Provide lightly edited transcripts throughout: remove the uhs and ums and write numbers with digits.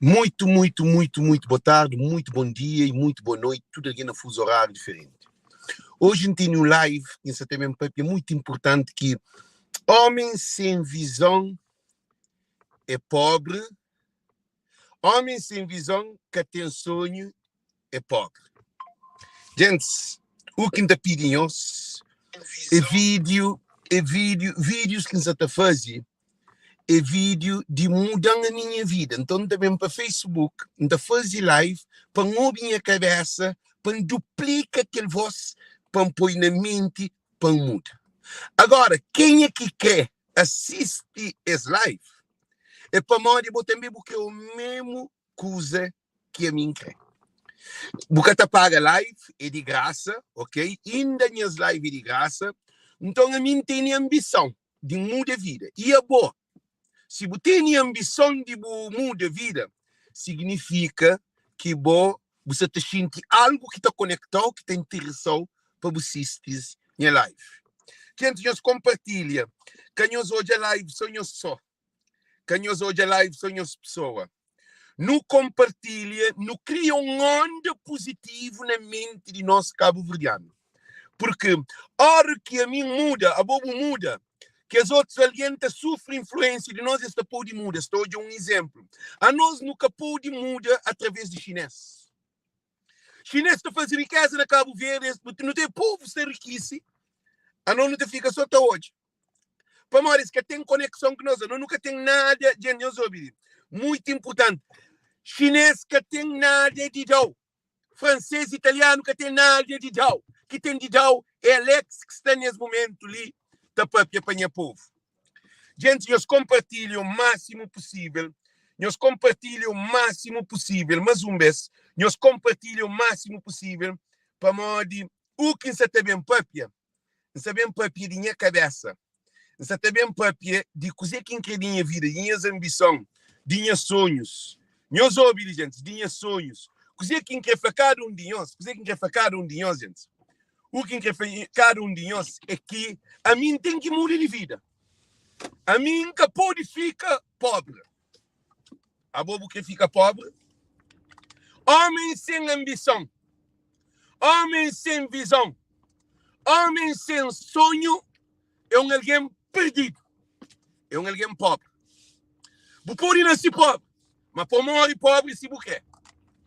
Muito, muito, muito, muito boa tarde, muito bom dia e muito boa noite, tudo algen na fuso horário diferente. Hoje N tene un live ki N sa ta ben papia muito importante ki homem sem visão é pobre, homem sem visão ka ten sonho é pobre. Gents, u ki N ta pidi nhos é vídeo, é vídeo, vídeos ki N sa ta faze é vídeo di muda-m a minha vida. Nton, N ta ben pa Facebook, N ta faze live pa N obi nha kabésa, pa N duplika kel vós, pa N poi na menti pa N muda. Agora, kenha ki krê asisti es live, é pamodi bo tanbê bu krê omemu kuza ki ami N krê. Bu ka ta paga live, é di grasa, ok? Inda nhas live é di grasa. Nton, ami N tene anbisãu di muda vida. I abo, si bu tene anbison di bu muda vida, signifika ki bo bu sa ta xinti algu ki ta konektau, ki ta interesau pa bu sisti nha live. Kentu nhos konpartilha, ka nhos odja live so nhos so. Ka nhos odja live so nhos pesoa. Nu konpartilha, nu kria un onda puzitivu na menti di nos kabuverdianu. Purki óra ki ami N muda, abo bu muda, kes otus algen ta sufri influénsia di nos, es ta pode muda. Es ta odja un izénplu. Anos nu ka pode muda através di xinês. Xinês ta faze rikéza na Kabu Verdi, nu ten povu sta rikise, anos nu ta fika so ta odja. Pamodi es ka ten konekson ku nos, anos nu ka ten nada. Dja nhos obi li, muitu inpurtanti, xinês ka ten nada di da-u, fransês, italianu ka ten nada di da-u. Ki ten di da-u é Alex ki sta nes mumentu li ta papia pa nha povu. Djentis, nhos konpartilha o másimu pusível, nhos konpartilha o másimu pusível, más un bês, nhos konpartilha o másimu pusível, pamodi u ki N sa ta ben papia, N sta ben papia di nha kabésa. N sta ta ben papia di kuzê ki N krê di nha vida, di nhas anbison, di nhas sonhus. Nhos obi li, gentis, di nhas sonhus. Kuzê ki N krê fla kada un di nhos, kuzê ki N krê fla kada un di nhos, gentis, u ki N krê fla kada un di nhos é ki ami N ten ki muda di vida. Ami N ka pode fika póbri. Abo bu krê fika póbri? Ómi sen anbison, ómi sen vizon, ómi sen sonhu é un algen perdidu, é un algen póbri. Bu pode nase póbri, ma pa móre póbri si bu krê.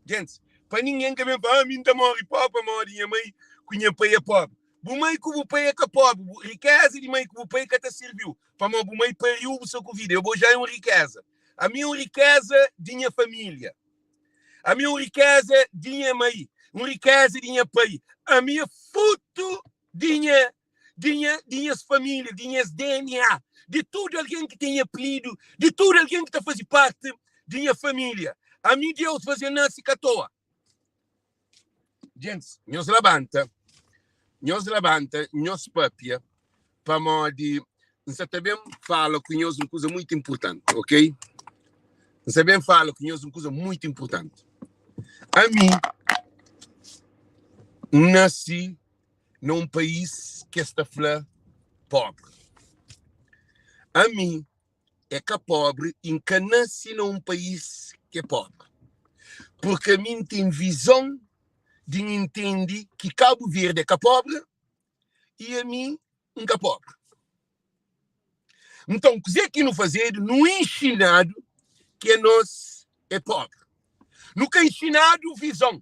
Gentis, pa ningen ka ben fla, ah, mi N ta móre póbri pamodi nha mai ku nha pai é póbri. Bu mai ku bu pai é ka póbri, bu rikéza di mai ku bu pai ka ta sirbi-u. Pamodi bu mai pariu bu sta ku vida, eu bo já é un rikéza. Ami é un rikéza di nha família. Ami é un rikéza di nha mai, un rikéza di nha pai. Ami é frutu di nha di nha di nhas família, di nhas DNA, di tudu algen ki ten nha apelidu, di tudu algen ki ta faze parti di nha família. Ami Deus faze-m nase ka toa. Gentis, nhos labanta, nhos labanta, nhos papia, pamodi N sa ta ben fala ku nhos un kuza muitu inpurtanti, ok? N sa ben fala ku nhos un kuza muitu inpurtanti. Ami, N nasi na un país ki es ta fla pobri. Ami é ka pobri i N ka nasi na un país ki é pobri. Purki ami N ten vizon di N intende ki Kabu Verdi é ka pobri i ami N ka pobri. Nton, kuzê ki nu fazedu? Nu inxinadu ki anos é pobri. Nu ka inxinadu vizon.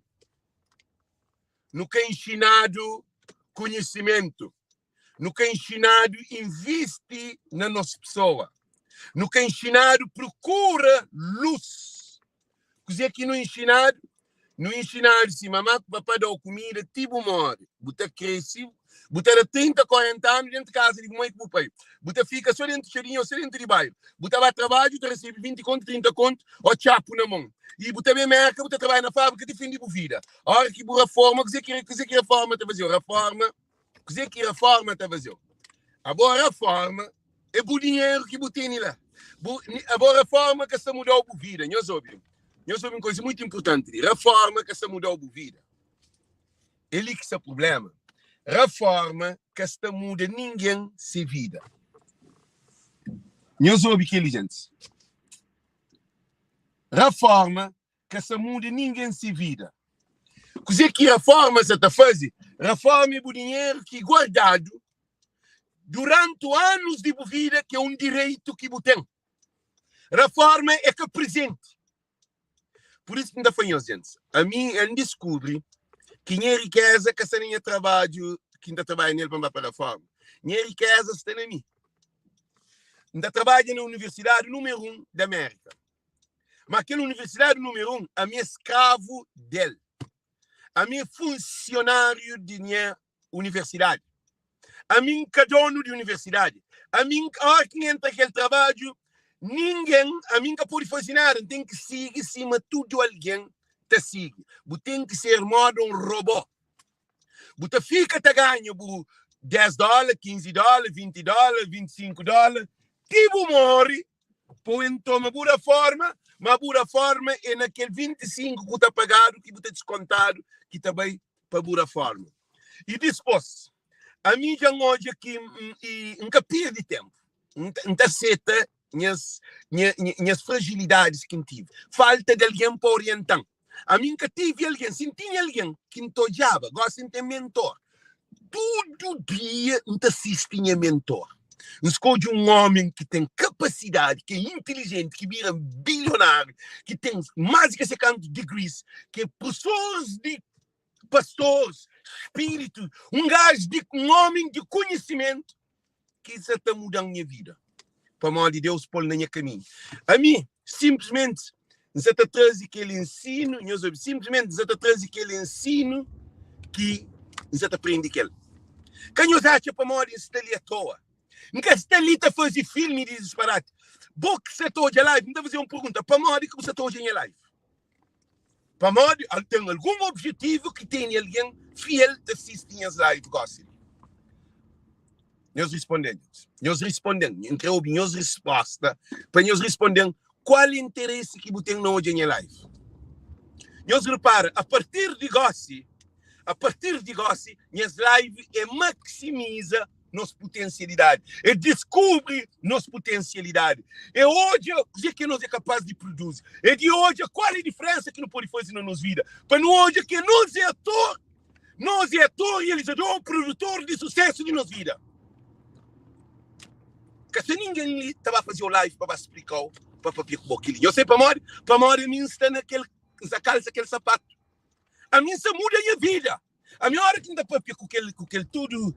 Nu ka inxinadu konhisimentu. Nu ka inxinadu invisti na nos pesoa. Nu ka inxinadu prokura lus. Kuzê ki nu inxinadu? Nu inxinadu si mamá ku papá da-u kumida ti bu móre, bu ta krese, bu ta da 30, 40 anu déntu kaza di bu mai ku bu pai, bu ta fika sô déntu txadinha ô sô déntu di bairu, bu ta ba trabadju, ta resebe 20 kontu, 30 kontu ô txapu na mon i bu ta ben Mérka, bu ta trabadja na fábrika ti fin di bu vida. Óra ki bu raforma, kuzê ki kuzê ki raforma ta faze-u? Raforma Kuzê ki reforma ta faze-u? Abo reforma é bu dinheru ki bu tene la. Bu, abo reforma ka sta muda-u bu vida. Nhos obi, nhos obi un koisa muitu inpurtanti li. Reforma ka sta muda-u bu vida. É li ki sta prublema. Reforma ka sta muda ningen se vida. Nhos obi keli, gentis. Raforma ka sa muda ningen se vida. Kuzê ki raforma sa ta faze? Raforma é bu dinheru ki guardadu duranti anus di bu vida ki é un direitu ki bu ten. Raforma é ka prezenti. Pur isu ki N ta fla nhos, gentis, ami N diskubri ki nha rikeza ka sta na nha trabadju ki N ta trabadja nel pa N ba pa raforma. Nha rikeza sta na mi. N ta trabadja na universidadi numeru 1 di Amérika. Ma kel universidadi numeru 1, ami é skravu del. Ami é funsionáriu di nha universidadi. Ami N ka donu di universidadi. Ami N, óra ki N entra kel trabadju, ningen, ami N ka pode faze nada. N ten ki sigi sima tudu algen ta sigi. Bu ten ki ser móda un robô. Bu ta fika ta ganha bu 10 dóla, 15 dóla, 20 dóla, 25 dóla, ti bu móre. Pa N toma bu raforma, ma bu raforma é na kel 25 ku ta pagadu ki bu ta diskontadu ki ta bai pa bu raforma. I dispôs, ami dja N odja ki N ka pirdi tenpu, N ta seta nhas nhas fragilidadis ki N tive, falta di algen pa orienta-m. Ami N ka tive algen, si N tinha algen ki N ta odjaba, gosi N ten mentor. Tudu dia N ta sisti nha mentor. N skodje un ómi ki ten kapasidadi, ki é intilijenti, ki bira bilionáriu, ki ten más di ka se kantu degrees, ki é profesor di pastores, spiritu, un gajo di un ómi di konhisimentu ki sa ta muda-m nha vida, pamodi Deus pô-l na nha kaminhu. Ami, sinplismenti, N sa ta traze kel ensinu, nhos obi, sinplismenti N sa ta traze kel ensinu ki N sa ta prende kel. Ka nhos atxa pamodi N sta li atoa. N ka sta li ta faze filmi di disparati. Bo ki sa ta odja live, N ta faze un pergunta, pamodi ki bu sa ta odja nha live? Pamodi al ten algun objetivu ki tene algen fiel ta sisti nhas live gosi li? Nhos risponden, nhos. Nhos risponden. N kre obi nhos risposta pa nhos risponden kual interesi ki bu ten na odja nha live. Nhos repara, a partir di gosi, a partir di gosi, nhas live é maksimiza nos putensialidadi, é diskubri nos putensialidadi, é odja kuzê ki nos é kapaz di produzi, é di odja kual é diferensa ki nu pode faze na nos vida, pa nu odja ki nos é ator, nos é ator, realizador, produtor di susesu di nos vida. Ka sta ningen li ta ba faze-u live pa ba splika-u, pa papia ku bo kel-li. Nhos sabe pamodi? Pamodi ami N sta na kel, N sta kalsa kel sapatu. Ami N sta muda nha vida. Ami ora ki N ta papia ku kel ku kel tudu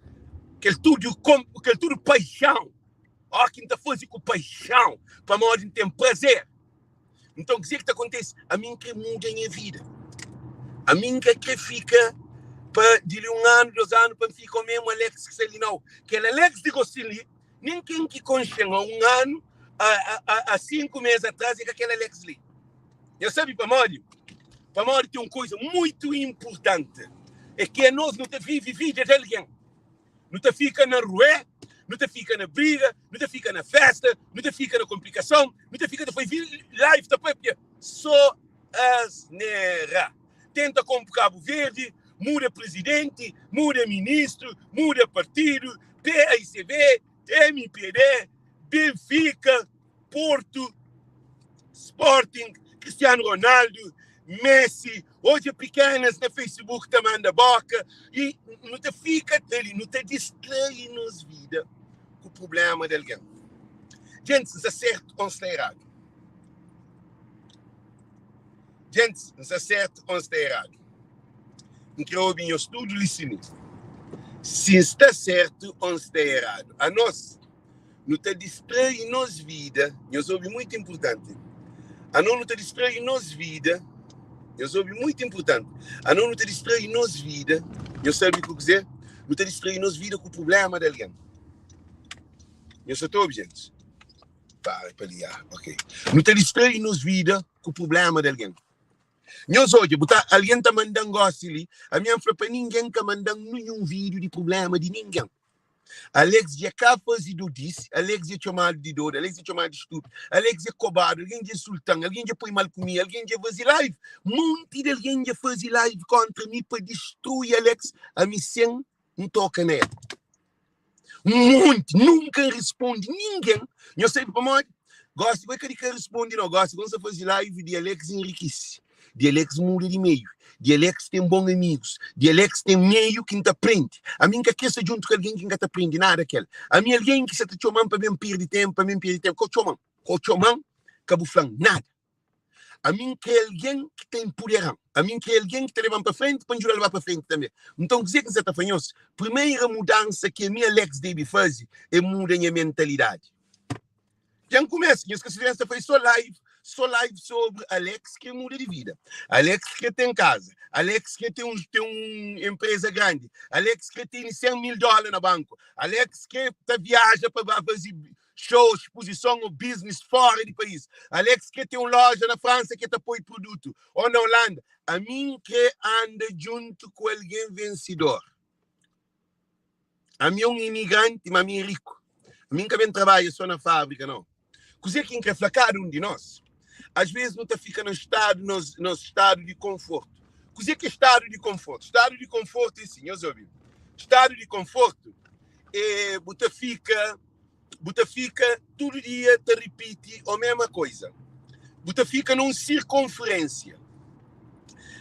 kel tudu ku kel tudu paixão, ó ki N ta faze ku paixão, pamodi N ten prazer. Nton kuzê ki ta kontise? Ami N kre muda nha vida. Ami N ka kre fika pa di li un anu, dos anu pa N fika o mesmu Alex ki sta li nau. Kel Alex di gosi li, nen ken ki konxe-m a un anu, a a a sinku mês atras é ka kel Alex li. Nhos sabe pamodi? Pamodi ten un kuza muitu inpurtanti, é ki anos nu ta vive vida di algen. Nu ta fika na rué, nu ta fika na briga, nu ta fika na festa, nu ta fika na konplikason, nu ta fika ta faze live ta papia so asnera. Tenta konpo Kabu Verdi, muda prizidenti, muda ministru, muda partidu, paicv, mpd, Benfika, Porto, Sporting, Cristiano Ronaldo, Messi, odja pikenas na Facebook ta manda boka e nu ta fika ali, nu ta distrai nos vida ku problema di algen. Gentis, N sta sertu ô N sta eradu? Gentis, N sta sertu ô N sta eradu? N kre obi nhos tudu li si mi, si N sta sertu ô N sta eradu. Anos. Nu ta distrai nos vida, nhos obi muitu inpurtanti, anos nu ta distrai nos vida, nhos obi muitu inpurtanti, anos nu ta distrai nos vida, nhos sabe ku kuzê? Nu ta distrai nos vida ku prubléma di algen. Nhos sa ta obi, gentis? Para pa li, ah, ok. Nu ta distrai nos vida ku prubléma di algen. Nhos odja, bu ta, algen ta manda-m gósi li, ami N fla pa ningen ka manda-m ninhun vídiu di prubléma di ningen. Alex dja ka faze dodisi, Alex dja txomadu di dodu, Alex dja txomadu di stupidu, Alex dja kobadu, algen dja insulta-m, algen dja poi mal ku mi, algen dja faze live, monti di algen dja faze live kontra mi pa distrui Alex, ami sen N toka na el. Un monti, nunka N responde ningen. Nhos sabe pamodi? Gosi bo é ka di ka responde nau. Gosi bo N sa faze live di Alex enrikise, di Alex muda di meiu, di Alex ten bon amigus, di Alex ten meiu ki N ta prende. Ami N ka kre sta djuntu ku algen ki N ka ta prende nada ku el. Ami algen ki sa ta txoma-m pa ben perde tenpu, pa ben perde tenpu, ka bu txoma-m, ka bu txoma-m, ka bu fla-m nada. Ami N kre algen ki ta inpudera-m. Ami N kre algen ki ta leba-m pa frenti pa N djuda-l ba pa frenti tanbe. Nton, kuzê ki N sa ta fla nhos? Primeira mudansa ki ami, Alex, debe faze é muda nha mentalidadi. Dja N kumesa, nhos ka sabe, N sta faze so live, so live sobri Alex kre muda di vida, Alex kre ten kaza, Alex kre ten un, ten un enpreza grandi, Alex kre tene 100 mil dóla na banku, Alex kre ta viaja pa ba faze show, spozison ô business fora di país. Alex kre ten un loja na Fransa ke ta poi produtu ô na Holanda. Ami N kre anda djuntu ku algen vensidor. Ami é un imigranti, ma ami é riku. Ami N ka ben trabadja so na fábrika, nau. Kuzê ki N kre fla kada un di nos? Às vezes nu ta fika na stadu, nos, nos stadu di konfortu. Kuzê ki é stadu di konfortu? Stadu di konfortu é si, nhos obi. Stadu di konfortu é bu ta fika bu ta fika tudu dia ta ripiti o mesma koiza. Bu ta fika na un sirkonferensia.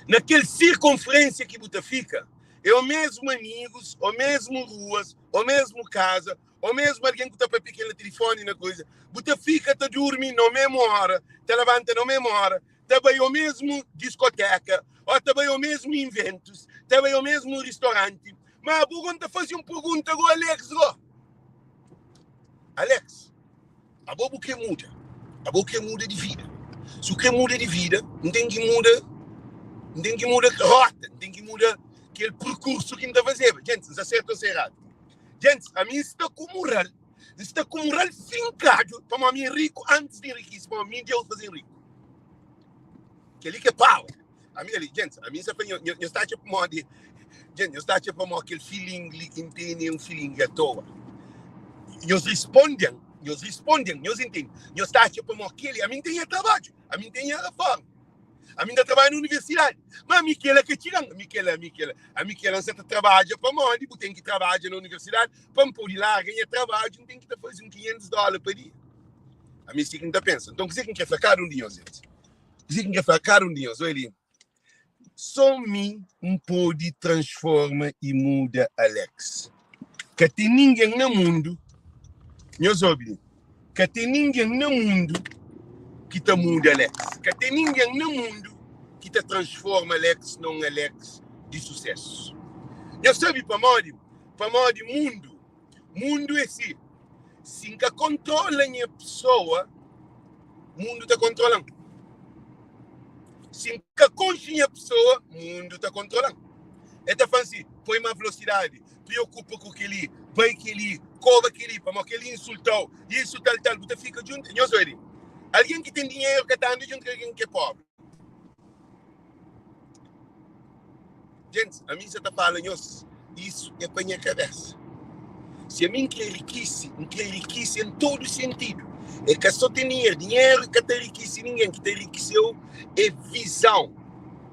Na kel sirkonferensia ki bu ta fika, é o mesmu amigus, o mesmu ruas, o mesmu kaza, o mesmu algen ku ta papia kel na tilifoni na koiza. Bu ta fika ta durmi na o mesmu ora, ta labanta na o mesmu ora, ta bai o mesmu diskoteka, o ta bai o mesmu inventus, ta bai o mesmu ristoranti. Ma bu go N ta faze un pergunta go Alex go. Alex, abo bu kre muda, abo kre muda di vida. Si bu kre muda di vida, N ten ki muda, N ten ki muda rota, N ten ki muda kel perkursu ki N ta fazeba. Gentis, N sta sertu o N sta eradu? Gentis, ami N sta ku mural, N sta ku mural finkadu, pamodi ami é riku antis di enrikise, pamodi mi Deus faze-m riku. Kel-li ki é power. Ami ali, gentis, ami N sta fla nho, nho sta atxa pamodi, gentis, nho sta atxa pamodi kel feeling li ki N tene é un feeling a toa. Nhos risponde-m, nhos risponde-m, nhos intende? Nhos sta atxa pamodi kel-li, ami N ten nha trabadju, ami N ten nha reforma, ami N ta trabadja na universidadi, ma ami kel-la ka txiga-m, ami kel-la, ami kel-la, ami kel-la N sta ta trabadja pamodi bu ten ki trabadja na universidadi pa N pode larga nha trabadju, N ten ki ta faze un 500 dóla pa dia. Ami si ki N ta pensa. Nton, kuzê ki N krê fla kada un di nhos, gentis? Kuzê ki N krê fla kada un di nhos? Oi li, sô mi N pode transforma i muda Alex. Ka ten ningen na mundu, nhos obi li, ka ten ningen na mundu ki ta muda Alex. Ka ten ningen na mundu ki ta transforma Alex na un Alex di susésu. Nhos sabe pamodi? Pamodi mundu Mundu é si. Si N ka kontrola nha pesoa, mundu ta kontrola-m. Si N ka konxe nha pesoa, mundu ta kontrola-m. El ta fla-m si, poi más velosidadi, preokupa ku kel-li, bai kel-li, koba kel-li, pamodi kel-li insulta-u, isu, tal, tal. Bu ta fika djuntu. Nhos obi, algen ki ten dinheru ka ta anda djuntu ku algen ki é pobri. Gentis, ami N sa ta fala nhos, isu é pa nha kabesa. Si ami N kre rikise, N kre rikise en tudu sentidu. É ka so ten dinheru. Dinheru ka ta rikise ningen. Ki ta rikise-u é vizon.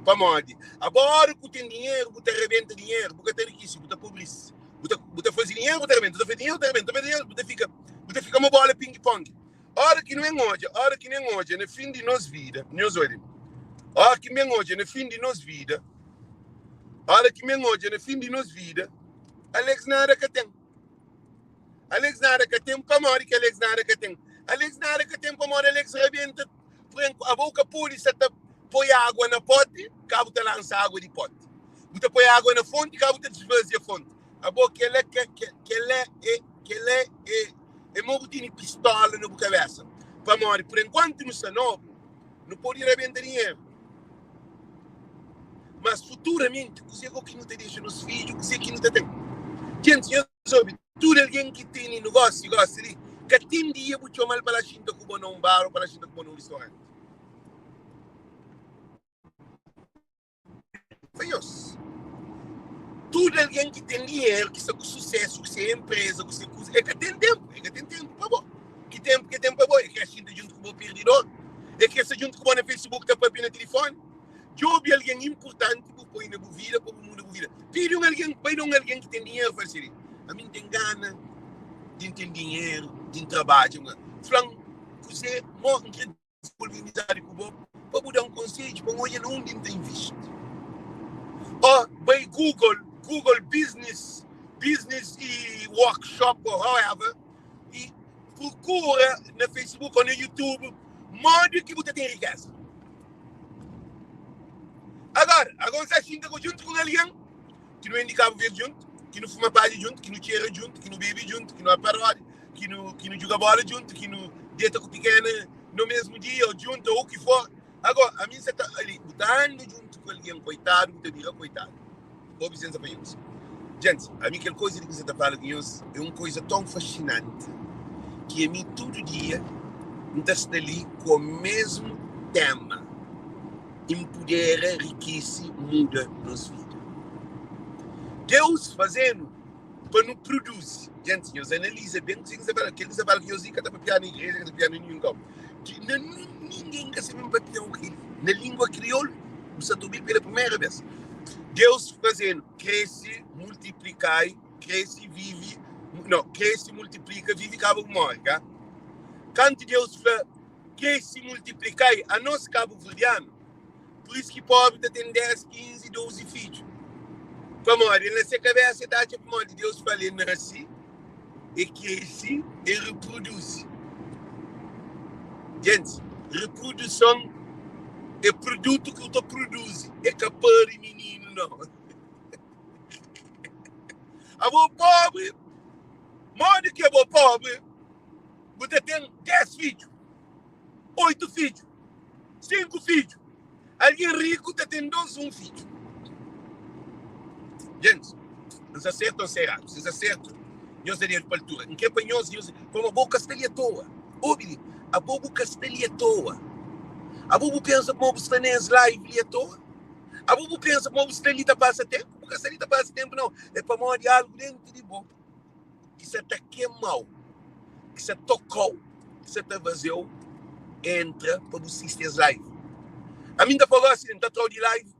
Pamodi abo ora ku ten dinheru, bu ta rebenta dinheru, bu ka ta rikise, bu ta pobrise. Bu ta, bu ta faze dinheru, bu ta rebenta, bu ta faze dinheru, bu ta rebenta, bu ta faze dinheru, bu ta fika, bu ta fika ma bola pingi-pongi. Ora ki nu en odja, ora ki nu en odja na fin di nos vida, nhos odi, ora ki men odja na fin di nos vida, ora ki men odja na fin di nos vida, Alex nada ka ten. Alex nada ka ten, pamodi ki Alex nada ka ten? Alex nada ka ten pamodi Alex rabenta, abo ka podi sa ta poi agua na poti, ka bu ta lansa agua di poti. Bu ta poi agua na fonti, ka bu ta desvazia fonti. Abo kela kela é kela é É mo bu tene pistola na bu kabesa. Pamodi por enkuantu nu sta nobu, nu pode rabenta dinheru. Mas futuramenti, kuzê go ki nu ta dexa nos fidju, kuzê ki nu ta ten? Gentis, nhos obi, tudu algen ki tene nogósiu gósi li, ka ten dia bu txoma-l pa la xinta ku bo na un bar ô pa la xinta ku bo na un ristoranti. Pa nhos. Tudu algen ki ten dinheru, ki sta ku susésu, ku se enpreza, ku se kuza, e ka ten ténpu, e ka ten ténpu pa bo. Ki ténpu ki e ten pa bo? E krê xinta djuntu ku bo pirdidor? E krê sta djuntu ku bo na Facebook ta papia na tilifoni? Djobe algen inpurtanti bu poi na bu vida pa bu muda bu vida. Pidi un algen, bai na un algen ki ten dinheru, fla si, Ami N ten gana di N ten dinheru, di N trabadja. Fla-m. kuzê mo N krê dizenvolve amizadi ku bo pa bu da-m konsedju pa N odja na undi N ta invisti. Ô bai Google, Google Business, Business e Workshop or however i prokura na Facebook ô na YouTube modi ki bu ta ten rikeza. Agora, agora N sta xinta ku djuntu ku un algen ki nu ben di Kabu Verdi djuntu, ki nu fuma padja djuntu, ki nu txera djuntu, ki nu bebe djuntu, ki nu aparodi, ki nu ki nu djuga bola djuntu, ki nu deta ku pikena no mesmu dia ô djuntu ô u ki for. Agora, ami N sa ta ali, bu ta anda djuntu ku algen koitadu, bu ta bira koitadu. Obi sensa pa nhos. Djenti, ami kel koisa di ki N sa ta fala ku nhos é un koisa ton faxinanti ki ami tudu dia N ta sta li ku o mesmu tema, inpudera, rikisi, muda nos vida. Deus faze-nu pa nu produzi. Djenti, nhos analiza ben kuzê ki N sta fala. Kel ki N sta fala ku nhos li ka ta papiadu na igreja, ka ta papiadu na ninhun kau. Ki na ningen ka sabe papia o kel na lingua kriolu, bu sta ta obi-l pela primera bes. Deus faze-nu krese, multiplikai, krese, vive, no, krese, multiplika, vive, kaba bu more, ka? Kantu Deus fla krese, multiplikai, anos kabuverdianu, pur isu ki pobri ta ten 10, 15, 12 fidju. Pamodi? El na se kabesa el ta atxa pamodi Deus fla-l el nase, el krese, el reproduzi. Gentis, reproduson é produtu ki bu ta produzi, é ka pari mininu nau. Abo pobri, modi ki abo pobri bu ta ten 10 fidju, 8 fidju, 5 fidju? Algen riku ta ten 2, 1 fidju. Gentis, N sta sertu ô N sta eradu? Si N sta sertu, nhos da dedu pa altura. N kre pa nhos, nhos, pamodi bo ka sta li atoa. Obi li, abo bu ka sta li atoa. Abo bu pensa pamodi bu sta na es live li atoa? Abo bu pensa pamodi bu sta li ta pasa tenpu? Bu ka sta li ta pasa tenpu nau. É pamodi algu dentu di bo ki sa ta kema-u, ki sa toka-u, ki sa ta faze-u entra pa bu sisti es live. Ami N ta fla gósi, N ta tra-u di live,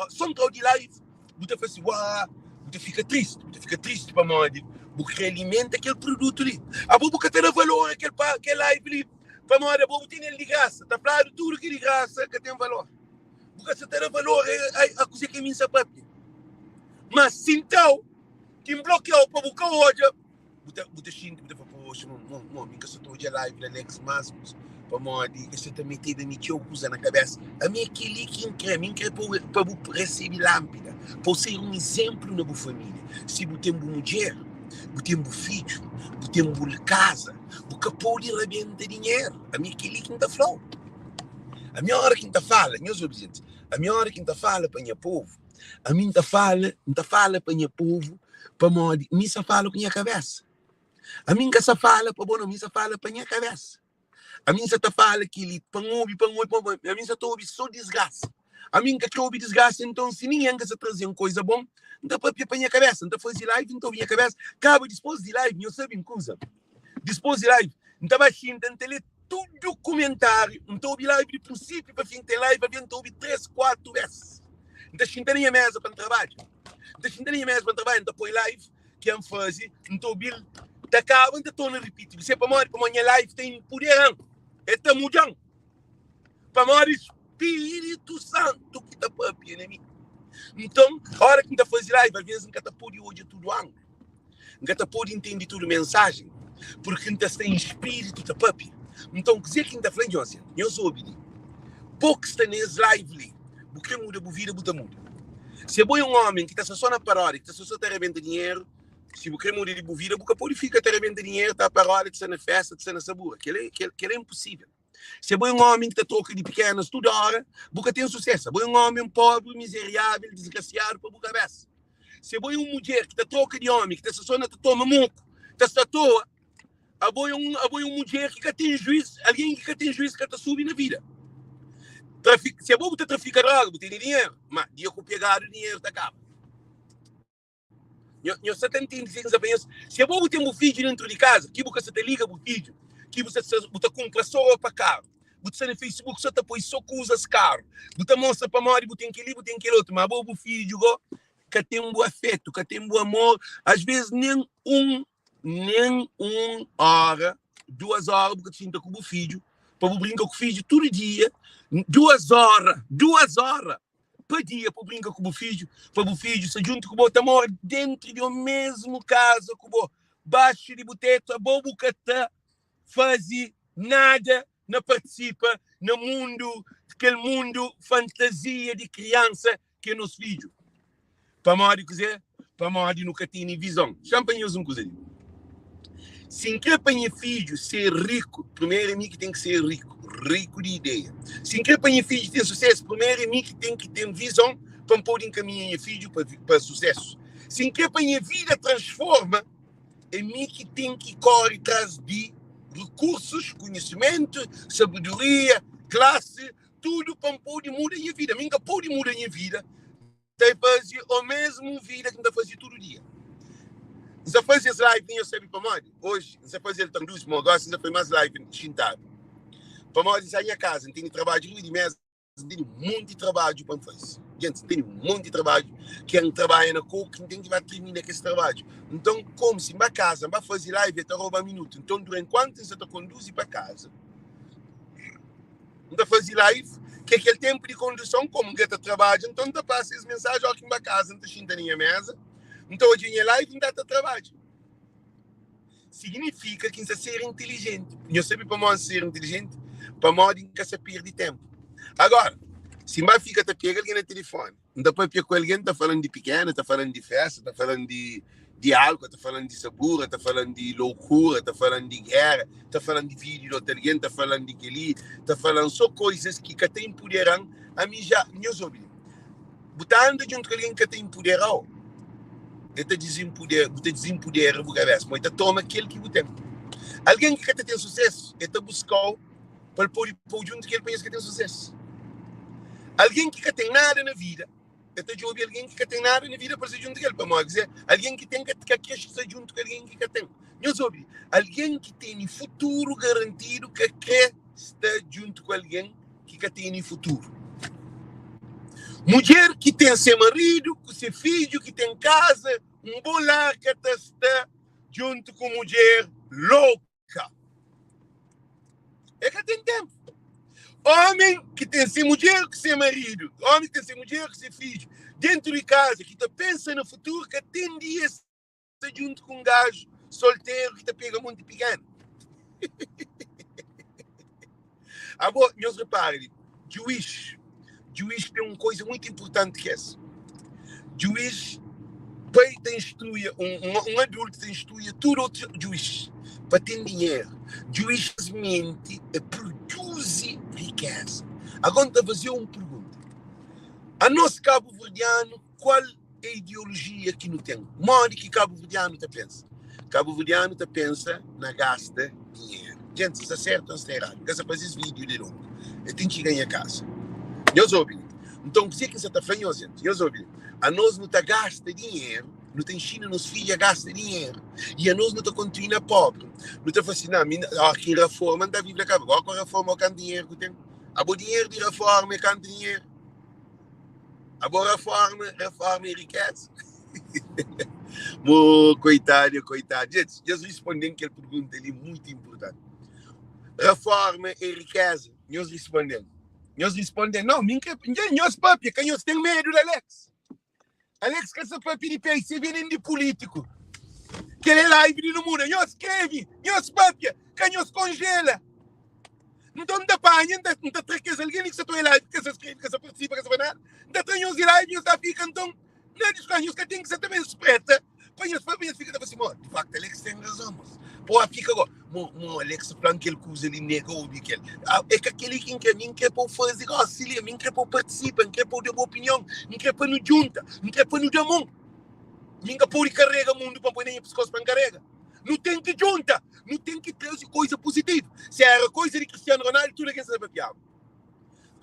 so N tra-u di live, bu ta fla si, Uaa! Bu ta fika tristi, bu ta fika tristi pamodi bu kre alimenta kel produtu li. Abo bu ka ta da valor a kel kel live li, pamodi abo bu tene-l di grasa. Ta fladu tudu ki di grasa ka ten valor. Bu ka sa ta da valor a kuzê ki ami N sa papia. Ma si N tra-u, Ki N blokiau pa bu ka odja. Bu ta bu ta xinti bu ta fla poxa mo mo mo mi ka sa ta odja live di Alex mas pamodi es sa ta meteba mi txeu kuza na kabesa. Ami é keli ki N kre, ami N kre pa bu pa bu resebe lanpida, pa bu ser un izemplu na bu familia. Si bu ten bu mudjer, bu ten bu fidju, bu ten bu kaza, bu ka pode rabenta dinheru. Ami é keli ki N ta flau. Ami ora ki N ta fala, nhos obi djenti, ami ora ki N ta fala pa nha povu, Ami N ta fala, N ta fala pa nha povu, pamodi mi sa fala ku nha kabesa. Ami N ka sa fala pa bo nau, mi N sa fala pa nha kabesa. Ami N sa ta fala kili pa N obi, pa N obi, pa N obi. Ami N sa ta obi so disgrasa. Ami N ka kre obi disgrasa, nton si ningen ka sa traze-m koisa bon, N ta papia pa nha kabesa. N ta faze live, N ta obi nha kabesa. Kaba dispos di live, nho sabe un kuza? Dispos di live, N ta ba xinta, N ta le tudu kumentariu, N ta obi live di prinsipiu pa fin. Ten live alvês N ta obi 3, 4 bes. N ta xinta na nha meza pa N trabadja. N ta xinta na nha meza pa N trabadja, N ta poi live ki N faze, N ta obi-l ta kaba, N ta torna ripiti. Bu sabe pamodi? Pamodi nha live ta inpudera-m, el ta muda-m. Pamodi Spiritu Santu ki ta papia na mi. Nton, ora ki N ta faze live, alvês N ka ta pode odja tudu anglu. N ka ta pode intende tudu mensajen, purki N ta sta en spiritu ta papia. Nton, kuzê ki N ta fla nhos é, nhos obi li, bo ki sta na es live li, bu krê muda bu vida, bu ta muda. Si abo é un ómi ki ta sta sô na paródia, ki ta sta sô ta rabenta dinheru, si bu krê muda di bu vida, bu ka pode fika ta rabenta dinheru, ta paródia, ta sta na fésta, ta sta na sabura. Kel-la é inposível. Si abo é un ómi ki ta troka di pikénas tudu óra, bu ka ten susésu. Abo é un ómi póbri, mizeriável, disgrasiadu pa bu kabésa. Si abo é un mudjer ki ta troka di ómi, ki ta sta sô na ta toma moku, ta sta atoa, abo é un, abo é un mudjer ki ka ten juís. Algen ki ka ten juís ka ta subi na vida. Trafik, si abo bu ta trafika droga, bu tene dinheru, má dia ku pegadu dinheru ta kaba. Nho sa ta ntende si N sa fla nhos? Si abo bu ten bu fidju dentru di kaza, ki bu ka sa ta liga bu fidju, ki bu sa bu ta kunpra so ropa karu, bu ta sta na Facebook so ta poi so kuzas karu, bu ta mostra pamodi bu ten kel-li, bu ten kel otu, ma abo bu fidju go ka ten bu afetu, ka ten bu amor, as ves nen un, nen un ora, duas ora bu ka ta xinta ku bu fidju. Pa bu brinka ku fidju tudu dia, duas óra, duas óra pa dia pa bu brinka ku bu fidju, pa bu fidju sta djuntu ku bo, ta mora dentru di omesmu kaza ku bo, baxu di bu tetu, abo bu ka ta faze nada na partisipa na mundu, kel mundu fantazia di kriansa ki é nos fidju. Pamodi kuzê? Pamodi nu ka tene vizon. Xa-m pa nhos un kuza li. Si N krê pa nha fidju ser riku, primeru é mi ki ten ki ser riku, riku di ideia. Si N krê pa nha fidju ten susésu, primeru é mi ki ten ki ten vizon pa N pode nkaminha nha fidju pa, pa susésu. Si N krê pa nha vida transforma, é mi ki ten ki kóre tras di rekursus, konhisimentu, sabedoria, klasi, tudu pa N pode muda nha vida. Mi N ka pode muda nha vida ta faze omesmu vida ki N ta faze tudu dia. N sa faze es live li, nhos sabe pamodi? Oji N sa faze el tan duxi, ma gosi N sa faze mas live xintadu. Pamodi N sa nha kaza, N tene trabadju riba di meza, N tene monti trabadju pa N faze. Gentis, N tene monti trabadju ki N trabadja na koku, N ten ki ba tirmina kes trabadju. Nton, komu si N ba kaza, N ba faze live, el ta roba minutu. Nton, durankuantu N sa ta konduzi pa kaza, N ta faze live, ki é kel ténpu di konduson, komu N ka ta trabadja, nton N ta pasa es mensaji óki N ba kaza, N ta xinta na nha méza, N ta odja nha live, N ta ta trabadja. Siginifika ki N sta ser intilijenti. Nhos sabe pamodi N ser intilijenti? Pamodi N ka sa perde ténpu. Agora, si N ba fika ta pega algen na tilifoni, N ta papia ku algen, ta fala-m di pikena, ta fala-m di festa, ta fala-m di di álkol, ta fala-m di sabura, ta fala-m di loukura, ta fala-m di géra, ta fala-m di vida di otu algen, ta fala-m di kel-li, ta fala-m sô koizas ki ka ta inpudera-m. Ami já, nhos obi li, bu ta anda djuntu ku algen ki ka ta inpudera-u, el ta dizinpudera, bu ta dizinpudera bu kabésa, pamodi el ta toma kel ki bu ten. Algen ki ka ta ten susésu, el ta buska-u pa el pode pô-u djuntu ku el pa nhos ka ten susésu. Algen ki ka ten nada na vida, el ta djobe algen ki ka ten nada na vida pa el sta djuntu ku el. Pamodi kuzê? Algen ki ten ka krê sta djuntu ku algen ki ka ten. Nhos obi, algen ki tene futuru garantidu ka krê sta djuntu ku algen ki ka tene futuru. Mudjer ki ten se maridu ku se fidju, ki ten kaza, un bon lar, ka ta sta djuntu ku mudjer loku. Ka. E ka ten tenpu. Omi ki ten se mudjer ku se maridu, omi ki ten se mudjer ku se fidju dentu di kaza, ki ta pensa na futuru, ka ten dia sta djuntu ku un gaju solteru ki ta pega monti pikenu. Abo, nhos repara li, juiz, juiz ten un koiza muitu inpurtanti ki es. Juiz, pai ta instruia, un, un, un adultu ta instruia tudu otu juiz pa ten dinheru. Juiz menti e produzi rikeza. Agora N ta faze un pergunta. Anos kabuverdianu, kual é ideolojia ki nu ten? Modi ki kabuverdianu ta pensa? Kabuverdianu ta pensa na gasta dinheru. Gente, sta sertu ou sta eradu? N ka sa faze es vídeo di longu. El ten ki ganha kasa. Nhos obi li. Nton, kuzê ki N sa ta fla nhos, gente? Nhos obi li. Anos nu ta gasta dinheru, nu ta inxina nos fidju a gasta dinheru. I anos nu ta kontinua pobri. Nu ta fla si, na, mi, óra ki N raforma, N ta vive na Kabu Verdi. Óra ki N raforma, ó kantu dinheru ku ten. Abo dinheru di raforma é kantu dinheru? Abo reforma, reforma e riqueza. Mo, coitado, coitado. Gente, nhos respondem kel pergunta li muito importante. Reforma e riqueza. Nhos respondem. Nhos respondem. Não, mim que nhos papia, que nhos tem medo de Alex. Alex ka sa papia di PSB nem di político. Kel é live di nu muda. Nhos skrebe, nhos papia, ka nhos congela. Nton, N ta panha, N ta, N ta tra kes algen li ki sa ta oia live, ki ka sa skrebe, ka sa partisipa, ka sa faz nada, N ta tra nhos di live, nhos ta fika nton na diskuson. Nhos ka ten ki sa ta ben spreta pa nhos pa nhos fika ta fla si, mo, di faktu Alex ten razon, mos. Po a fika go, mo, mo Alex fla-m kel kuza li, nega obi kel. Ah, é ka kel-li ki N kre, mi N kre pa-u faze gosi li, mi N kre pa-u partisipa, N kre pa-u da bu opinion, N kre pa nu djunta, N kre pa nu da mon. Mi N ka pode karega mundu pa N poi na nha piskos pa N karega. Nu ten ki djunta, nu ten ki traze koiza puzitivu. Si era koiza di Cristiano Ronaldo, tudu algen sa ta papiaba.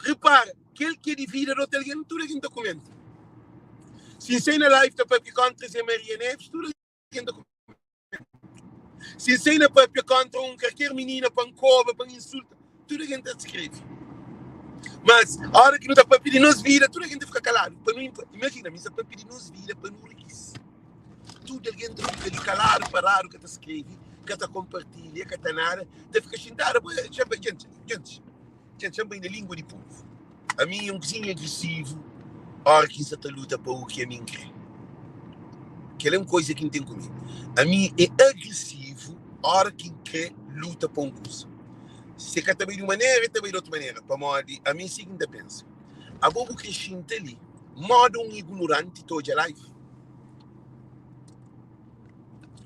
Repara, kel ki é di vida di otu algen, tudu algen ta kumenta. Si N sai na live ta papia kontra Zé Maria Neves, tudu algen ta kumenta. Si N sai na papia kontra un karker minina pa N koba, pa N insulta, tudu algen ta skrebe. Mas, ora ki nu ta papia di nos vida, tudu algen ta fika kaladu. Pa nu, imajina, mi sa papia di nos vida pa nu rikise. Tudu algen ta fika li kaladu, paradu, ka ta skrebe. Ka ta konpartilha, ka ta nada, ta fika xintadu. Djenti, djenti, djenti, xa-m bai na língua di povu. Ami é un kuzinha agresivu óra ki N sa ta luta pa u ki ami N kre. Kel-la é un koza ki N ten ku mi. Ami é agresivu óra ki N kre luta pa un kuza. Si ka ta bai di un manera, el ta bai di otu manera, pamodi ami é si ki N ta pensa. Abo bu kre xinta li moda un ignoranti ta odja live?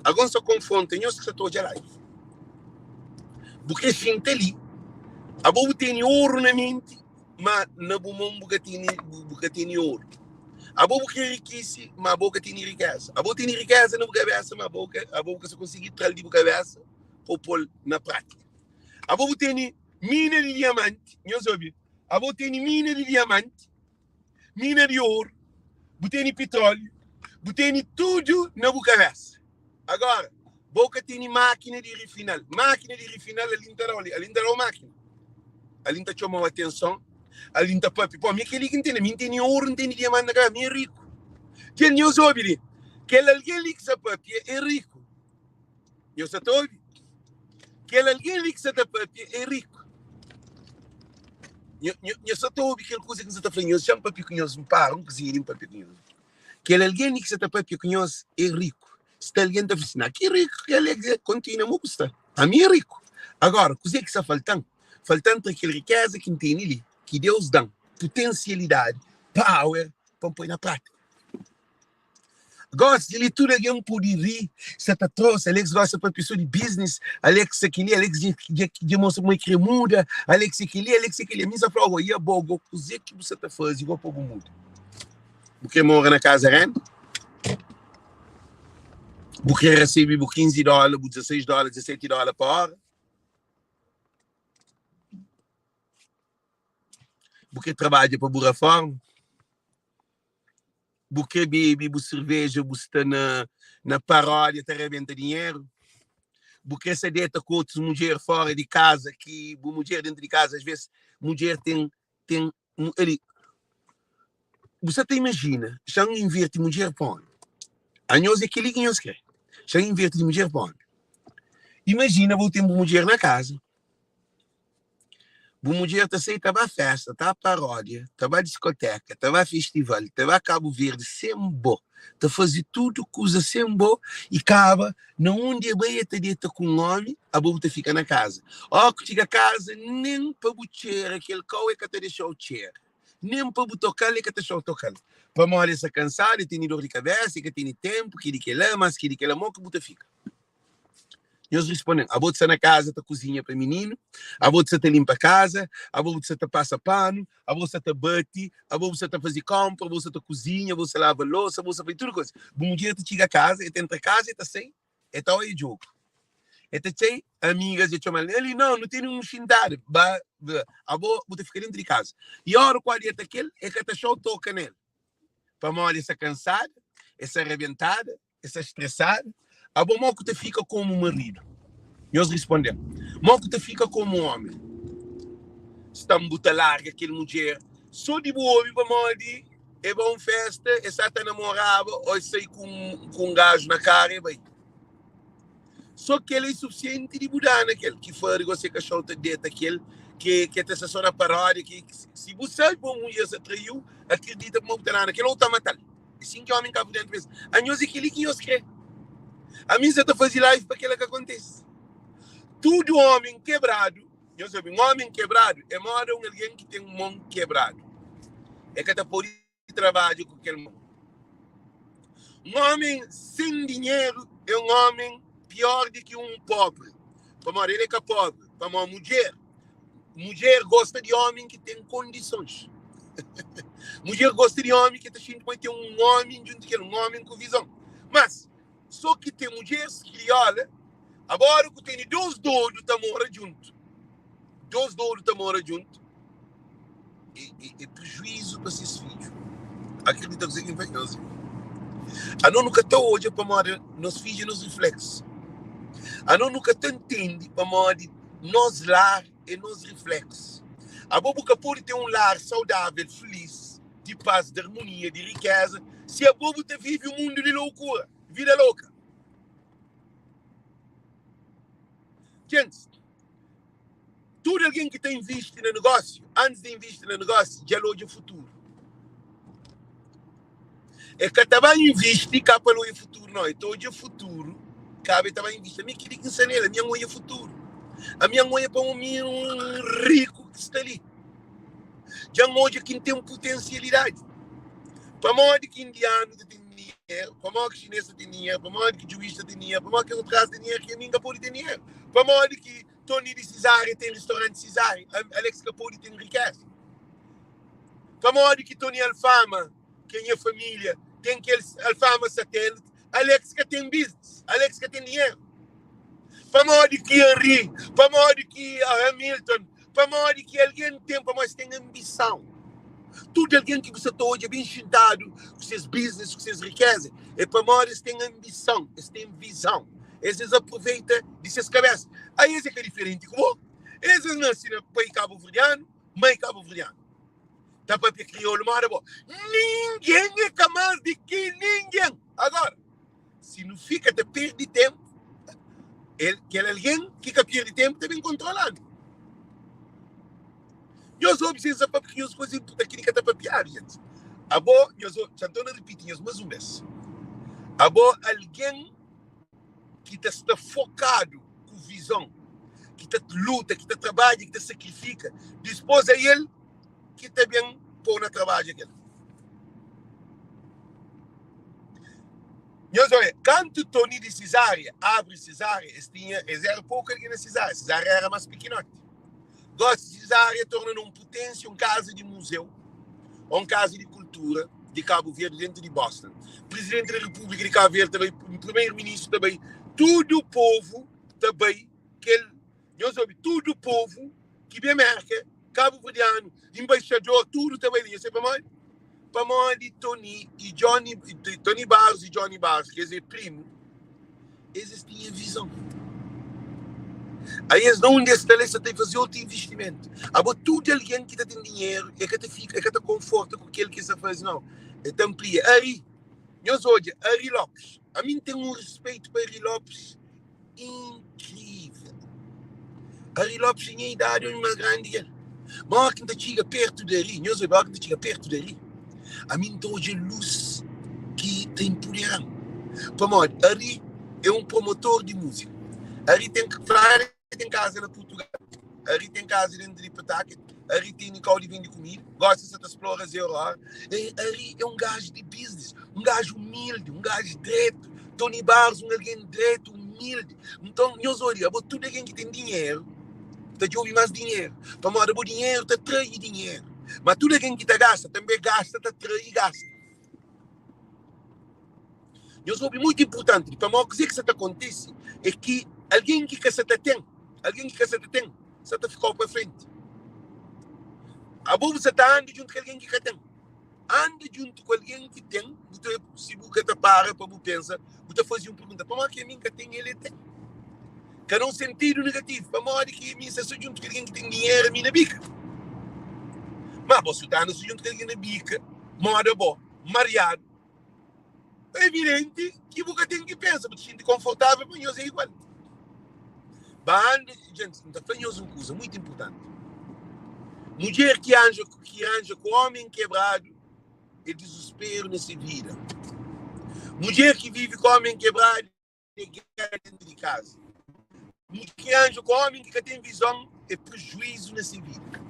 Ago N sta konfronta nhos ki sta ta odja live. Bu kre xinta li, abo bu tene oru na menti, ma na bu mon bu ka tene, bu ka tene oru. Abo bu kre rikise, ma abo ka tene rikeza. Abo tene rikeza na bu kabesa, ma abo ka, abo bu ka sta konsigi tra-l di bu kabesa pa bu pô-l na prátika. Abo bu tene mina di diamanti, nhos obi, abo tene mina di diamanti, mina di oru, bu tene pitróliu, bu tene tudu na bu kabésa. Agora, bo ka tene mákina di rifinal. Mákina di rifinal, ali N ta da-u li, ali N ta da-u mákina. Ali N ta txoma-u atenson, ali N ta pâpia. Pô, mi é kel-li ki N tene, mi N tene oru, N tene diamanti na kabésa, mi é riku. Dja nhos obi li, kel algen li ki sta pâpia é riku. Nhos sa ta obi? Kel algen li ki sa ta pâpia é riku. Nhos sa ta obi kel kuza ki N sa ta fla nhos? Xa-m pâpia ku nhos, N para un kuzinha li N pâpia ku nhos. Kel algen li ki sa ta pâpia ku nhos é riku. Sta algen ta fla si, Na ki riku kel li é? Kontinua mo bu sta. Ami é riku. Agora, kuzê ki sa falta-m? Falta-m tra kel rikéza ki N tene li, ki Deus da-m, putensialidadi, power, pa N poi na prátika. Gosi li tudu algen pudi ri, sa ta trosa, Alex gosta papia so di business, Alex sa keli, Alex dja mostra kuma el kre muda, Alex é keli, Alex é keli. Ami sa fla, i abo go, kuze ki bu sa ta fazi go pa bu muda? Bu kre mora na kaza renda? Bu kre rasebe bu 15 dola, bu 16 dola, 17 dola pa ora? Bu kre trabadja pa bu raforma? Bu kre bebe bu serveja bu sta na na paródia ta rebenta dinheru? Bu kre sa deta ku otus mudjer fora di kaza ki bu mudjer dentu di kaza? As ves mudjer ten ten ali bu sa ta imajina xa N inverti mudjer pa omi anhos é keli ki nhos kre xa N inverti di mudjer pa omi imajina bu ten bu mudjer na kaza Bu mudjer ta sai ta ba festa, ta paródia, ta ba diskoteka, ta ba festival, ta ba Kabu Verdi sen bo, ta faze tudu kuza sen bo i kaba na undi e bai e ta deta ku un omi, abo bu ta fika na kaza. Ó ku txiga kaza nen pa bu txera kel kau e ka ta dexa-u txera, nen pa bu toka-l e ka ta dexa-u toka-l, pamodi e sta kansadu, e tene dor di kabesa, e ka tene tenpu, keli kela, mas keli kela, mo ki bu ta fika? Nhos responde-m, Abo ta sta na kaza ta kuzinha pa mininu, abo ta sta ta linpa kaza, abo bu sta ta pasa panu, abo sta ta bati, abo bu sta ta faze konpra, abo sta ta kuzinha, abo sta lava losa, abo sta faze tudu kuza. Bu mudjer ta txiga kaza, el ta entra kaza, el ta sai, el ta oia djogu. El ta txei amigas, el txoma-l, Ali, nau, nu tene un xintadu. Ba, abo bu ta fika dentu di kaza. I ora ku algen ta kel, el ka ta xau toka nel, pamodi el sta kansada, el sta rabentada. E sta stresadu. Abo mo ku ta fika komu maridu? Nhos risponde-m, Mo ku ta fika komu omi? Sta-m bu ta larga kel mudjer so di bu obi pamodi e ba un festa, e sa ta namoraba o e sai ku un gaju na karu e bai. So kel é sufisienti di bu dana kel ki fari gosi kaxou ta deta kel ke ke ta sta so na parodia ki si bu sabi pa un mudjer sa traiu akredita kuma bu ta dana kel ou ta matal. É sin ki omi ka dentu pensa. Anhos é keli ki nhos kre. Ami nsa ta fazi live pa kela ka kontese. Tudu omi kebradu, nhos obi, un omi kebradu é moda un algen ki ten mon kebradu. É ka ta podi trabadja ku kel mon. Un omi sen dinheru é un omi pior di ki un pobri. Pamodi el é ka pobri, pamodi mudjer Mudjer gosta di omi ki ten kondisons. Mudjer gosta di omi ki ta xinti ma ten un omi djuntu ki el, un omi ku vizon. Mas, so ki ten mudjers kriola, agora ku tene dos dodu ta mora djuntu, dos dodu ta mora djuntu, é, é, é prejuízo pa ses fidju. Akredita kuzê ki N fla nhos. Anos nu ka ta odja pamodi nos fidju é nos rifleksu. Anos nu ka ta ntende pamodi nos lar é nos rifleksu. Abo bu ka pode ten un lar saudável, filís, di pas, di armonia, di rikéza, si abo bu ta vive un mundu di loukura, vida loka. Djentis, tudu algen ki ta invisti na negósiu, antis di invisti na negósiu, dja el odja futuru. El ka ta ba invisti ka pa el odja futuru, nau. El ta odja futuru, kaba el ta ba invisti. Ami kel-li ki N sta nel, ami N odja futuru. Ami N odja pa un mi un riku ki sta li. Dja N odja ki N ten putensialidadi. Pamodi ki indianu ta ten dinheru? Pamodi ki xinês ta ten dinheru? Pamodi ki juís ta ten dinheru? Pamodi ki kes otu rasa ten dinheru ki ami N ka pode ten dinheru? Pamodi ki Tony di Cesária ten ristoranti Cesária, Alex ka pode ten rikeza? Pamodi ki Tony Alfama, ki é nha família, ten kel Alfama Satélite, Alex ka ten business, Alex ka ten dinheru? Pamodi ki Henri, pamodi ki Hamilton, pamodi ki algen ten, pamodi es ten anbisãu. Tudu algen ki bu sa ta odja ben xintadu ku ses business, ku ses rikeza, é pamodi es ten anbisãu, es ten vizãu. Es es aproveita di ses kabesa. Ai es é ka diferenti ku bo. Es es nase na pai kabuverdianu, mai kabuverdianu. Ta papia kriolu moda bo. Ningen é ka más di ki ningen. Agora, si nu fika ta perde ténpu, el, kel algen ki ka perde ténpu ta ben kontrola-nu. Nhos obi si es ta papia nhos kuza inportanti, kel-li ka ta papiadu, jenti. Abo, nhos obi, xa N torna ripiti nhos más un bês. Abo, algen ki ta sta fokadu ku vizon, ki ta luta, ki ta trabadja, ki ta sakrifika, dipôs é el ki ta ben pô na trabadja kel. Nhos oia, kantu Tony di Cesária abri Cesária, es tinha, es era poku algen na Cesária, Cesária era más pikinoti. Gósi Cesária torna na un puténsia, un kaza di muzeu, ô un kaza di kultura di Kabu Verdi dentu di Boston. Prizidenti di Repúblika di Kabu Verdi ta bai, primeru-ministru ta bai, tudu povu ta bai kel, nhos obi, tudu povu ki ben Merka, kabuverdianu, enbaixador, tudu ta bai li. Nhos sabe pamodi? Pamodi Tony i Johnny, Tony Barros i Johnny Barros, ki es é primu, es es tinha vizon. Aí es na undi es sta la, es sa ta faze otu investimentu. Abo tudu algen ki ta ten dinheru, e ka ta fika, e ka ta konforta ku kel ki es ta faze, nau. E ta amplia. Ari, nhos odja, Ari Lopes. Ami N ten un rispeitu pa Ari Lopes inkrivel. Ari Lopes é nha idadi ô más grandi ki el. Ma óra ki N ta txiga pértu di Ari, nhos obi, óra ki N ta txiga pértu di Ari, ami N ta odja lus ki ta inpudera-m. Pamodi Ari é un promotor di múzika. Ari ten, fladu el ten kaza na Purtugal, Ari ten kaza déntu di Pawtucket, Ari tene kau di vende kumida, gósi el sa ta splora Zé Aurora. Ari é un gaju di biznis, un gaju umildi, un gaju dretu. Tony Barros un algen dretu, umildi. Nton, nhos odja, abo tudu algen ki ten dinheru ta djobe más dinheru, pamodi abo dinheru ta trai dinheru. Ma tudu algen ki ta gasta, tanbê gasta ta trai gasta. Nhos obi, mutu inpurtanti, pamodi kuzê ki sa ta kontise é ki algen ki ka sa ta ten, algen ki ka sa ta ten, sa ta fika-u pa frenti. Abo bu sa ta anda djuntu ku algen ki ka ten. Anda djuntu ku algen ki ten, bu ta, si bu ka ta para pa bu pensa, bu ta faze un pergunta, pamodi ki ami N ka ten, el e ten? Ka na un sentidu negativu, pamodi ki ami N sta so djuntu ku algen ki ten dinheru, ami na bika? Ma bo, si bu ta anda so djuntu ku algen na bika, moda bo, mariadu, é evidenti ki bu ka ten ki pensa, bu ta xinti konfortável pa nhos é igual. Ba anda, gente, N ta fla nhos un kuza muitu inpurtanti. Mudjer ki anja, ki ranja ku ómi kebradu é dizusperu na se vida. Mudjer ki vive ku ómi kebradu é géra dentru di kaza. Mudjer ki ranja ku ómi ki ka ten vizon é prejuízu na se vida.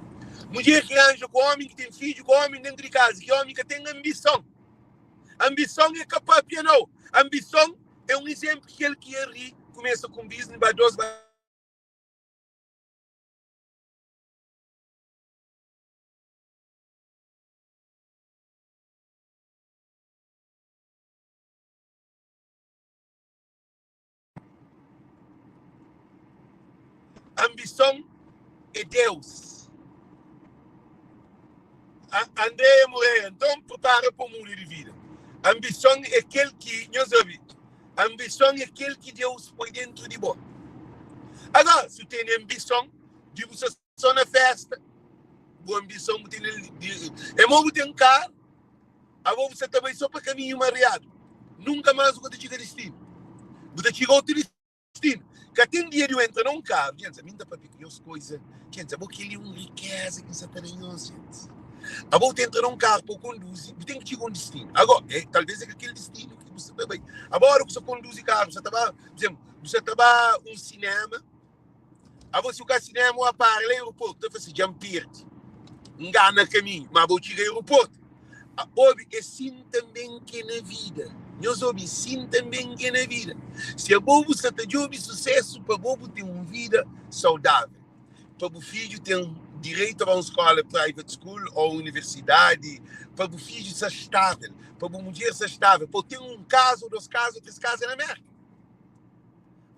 Mudjer ki ranja ku ómi ki ten fidju ku ómi dentru di kaza, ki ómi ka ten anbison. Anbison é ka papia nau. Anbison é un izénplu kel ki Henri kumesa ku un business ba dos ba Anbison é Deus. Andrea Moreira, nton prepara pa muda di vida. Anbison é kel ki, nhos obi, anbison é kel ki Deus poi dentru di bo. Agora, si bu tene anbison di bu sta so na festa, bu anbison bu tene di, é mo bu ten karu, abo bu sta ta bai so pa kaminhu mariadu, nunka mas bu ka ta txiga distinu. Bu ta txiga otu distinu. Ka ten dia di u entra na un karu, djents, ami N ta papia ku nhos koiza, djents, abo kel-li é un rikeza ki N sa ta da nhos, djents. Abo ta entra na un karu pa bu konduzi, bu ten ki txiga un distinu. Ago, é, talvez é ka kel distinu ki bu sa ta bai. Abo ora ku sa konduzi karu, bu sa ta ba, pur izemplu, bu sa ta ba un sinema, abo si bu ka sinema, u para la aeroportu, ta fla si, dja N pirdi, N ngana kaminhu, ma abo txiga aeroportu. Obi, é sin tanben ki é na vida. Nhos obi, sin tanben ki é na vida. Si abo bu sa ta djobe susésu pa bo bu ten un vida saudável, pa bu fidju ten direitu a ba un skóla private school ô universidadi, pa bu fidju sa stável, pa bu mudjer sa stável, pa bu ten un kaza ô dôs kaza ô três kaza na Mérka.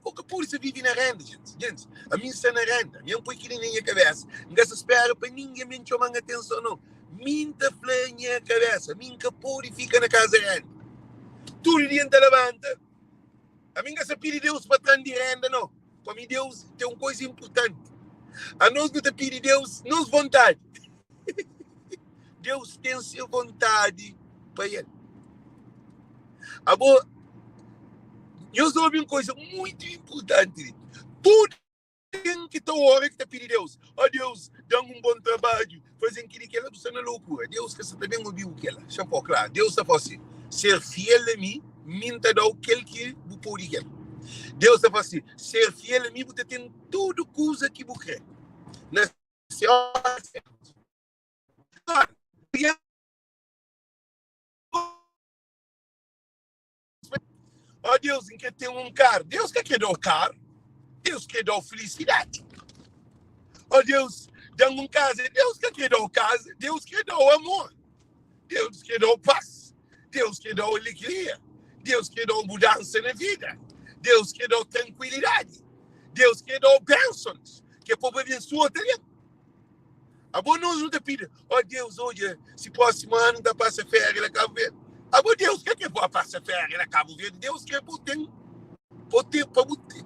Bo ka pode sa vive na renda, gente. Gente, ami N sta na renda. Mi N poi kili na nha kabesa. N ka sa spera pa ningen ben txoma-m atenson, no. Mi N ta fla nha kabesa, mi N ka pode fika na kaza renda. Tudu dia N ta labanta, ami N ka sa pidi Deus pa tra-m di renda, no. Pa mi Deus ten un koisa inpurtanti. Anos nu ta pidi Deus nos vontadi. Deus ten se vontadi pa el. Abo, nhos obi un koisa muitu inpurtanti li. Tudu algen ki ta ora, ki ta pidi Deus, Ó Deus, da-m un bon trabadju, faze-m kel-li, kel-la, bu sta na lokura. Deus ka sta ta ben obi-u kel-la. Xa pô klaru. Deus ta fla si, Ser fiel a mi, mi N ta da-u kel ki bu pode kel. Deus ta fla si, Ser fiel a mi, bu ta ten tudu kuza ki bu krê. Na se óra sértu. Ó Deus, N krê ten un karu. Deus ka krê da-u karu, Deus krê da-u filisidadi. Ó Deus, da-m un kaza. Deus ka krê da-u kaza, Deus krê da-u amor. Deus krê da-u pas. Deus krê da-u alegria. Deus krê da-u mudansa na vida. Deus krê da-u trankuilidadi. Deus krê da-u bensons, ki é pa bu abensua otu algen. Abo nos nu ta pidi, ó Deus, odja si prósimu anu N ta pasa féria na Kabu Verdi. Abo Deus ka krê pa bu pasa féria na Kabu Verdi, Deus krê pa bu ten, pa bu ten, pa bu ten.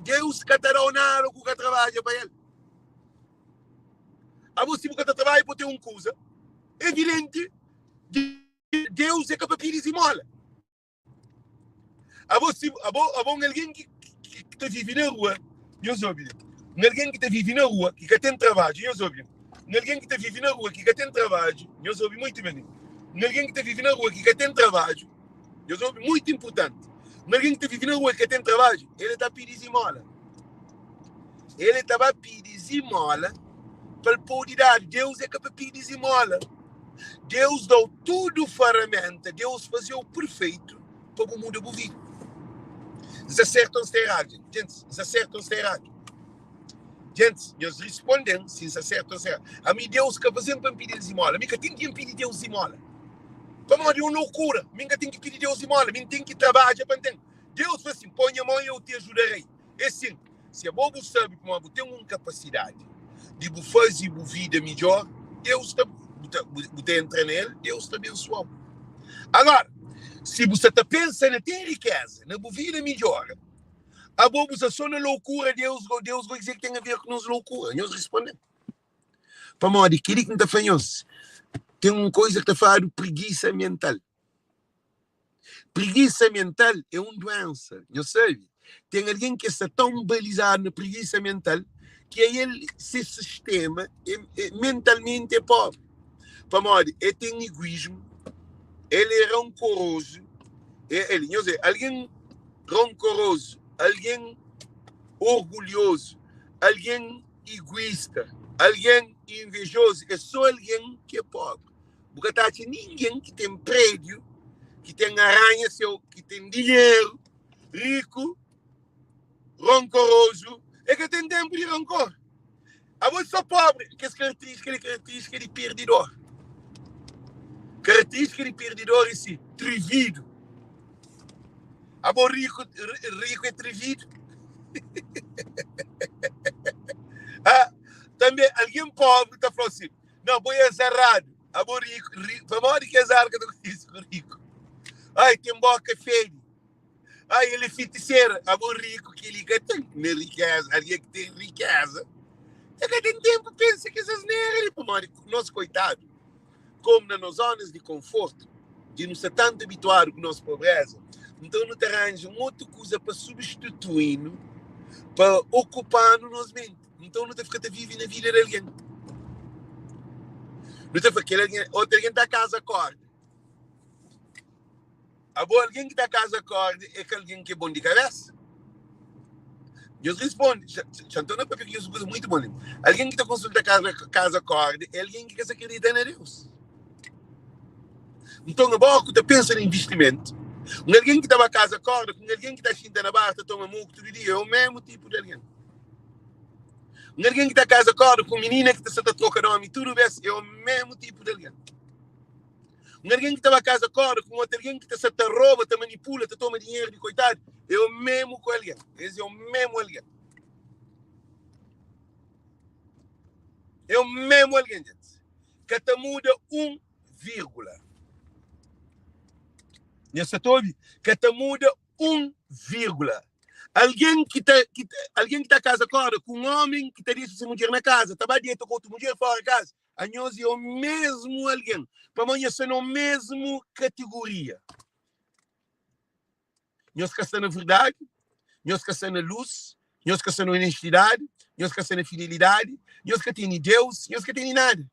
Deus ka ta da-u nada ku ka trabadja pa el. Abo si bu ka ta trabadja pa bu ten un kuza, evidenti Deus é ka pa pidi zimola. Abo si abo abo un algen ki ki ta vive na rua, nhos obi. Un algen ki ta vive na rua ki ka ten trabadju, nhos obi. Un algen ki ta vive na rua ki ka ten trabadju, nhos obi muitu ben. Un algen ki ta vive na rua ki ka ten trabadju, nhos obi muitu inpurtanti. Un algen ki ta vive na rua ki ka ten trabadju, el ta pidi zimola. El ta ba pidi zimola pa el pode dadu. Deus é ka pa pidi zimola. Deus dau tudu faramenta, Deus fazeu perfeitu pa bu muda bu vida. N sta sertu ou N sta eradu, jenti? Gentis, N sta sertu ou N sta eradu? Gentis, nhos risponden si N sta sertu ou N sta eradu. Ami Deus ka fazen pa N pidi-l zimola. Mi ka ten ki N pidi Deus zimola. Pamodi é un lokura. Mi N ka ten ki pidi Deus zimola. Mi N ten ki trabadja pa N ten. Deus fla sin, Poi nha mon i eu te ajudarei. É sin, si abo bu sabe kuma bu ten un kapasidadi di bu faze bu vida midjór, Deus ta bu ta bu ta entra na el, Deus ta abensua-u. Agora, si bu sta ta pensa na ten rikéza, na bu vida midjora, abo bu sta sô na lokura, Deus go, Deus go, kuzê ki ten aver ku nos lokura? Nhos responde-m. Pamodi kel-li ki N ta fla nhos, ten un koza ki ta fladu prigisa mental. Prigisa mental é un duénsa. Nhos sabe, ten algen ki sta tãu balizadu na prigisa mental ki a el se sistéma é, é, mentalmenti é póbri. Pamodi el ten iguísmu, el é rankorozu, é, el, nhos é algen rankorozu, algen orgulhozu, algen iguísta, algen invejozu, é sô algen ki é póbri. Bu ka ta atxa ningen ki ten prédiu, ki ten aranha-séu, ki ten dinheru, riku, rankorozu. El ka ten ténpu di rankor. Abo é sô póbri. Kes karakterístika li é karakterístika di pirdidor. Karakterístika di pirdidor é si, trividu. Abo riku, riku é trividu? Ah, tanbê algen póbri ta fla si, Não, bo é azarado. Abo rico, rico. Pamodi ki azar ka ta kontise ku rico? Ai, ten boka fedi. Ai, el é fitiseira. Abo rico, kel-li ka ten na rikeza. Algen ki ten rikeza, el ka ten tenpu pensa kes asnera li. Pamodi nos koitadu, komu na nos zonas di konfortu, dja nu sta tantu abituadu ku nos pobreza. Nton nu ta ranja un otu kuza pa substitui-nu, pa okupa-nu nos menti. Nton nu ta fika ta vive na vida di algen. Nu ta fla kel algen, otu algen ta kaza korda. Abo algen ki ta kaza korda é ka algen ki é bon di kabesa? Nhos responde, xa N torna papia ku nhos un kuza muitu bon li. Algen ki ta konsulta kaza, kaza korda é algen ki ka sa kridita na Deus. Nton abo ku ta pensa na investimentu, un algen ki ta ba kaza korda ku un algen ki ta xinta na bar ta toma moku tudu dia é o mesmu tipu di algen. Un algen ki ta kaza korda ku un minina ki ta sa ta troka nomi tudu bes é o mesmu tipu di algen. Un algen ki ta ba kaza korda ku un otu algen ki ta sa ta roba, ta manipula, ta toma dinheru di koitadu é o mesmu ku algen. Es é o mesmu algen. É o mesmu algen, gente. Ka ta muda un vírgula. Nhos sa ta obi? Ka ta muda un vírgula. Algen ki ta, ki ta, algen ki ta kaza korda ku un ómi ki ta dexa se mudjer na kaza, ta ba deta ku otu mudjer fora kaza, anhos é o mesmu algen, pamodi nhos sta na mesmu kategoria. Nhos ka sta na verdadi, nhos ka sta na lus, nhos ka sta na onestidadi, nhos ka sta na fidelidadi, nhos ka tene Deus, nhos ka tene nada.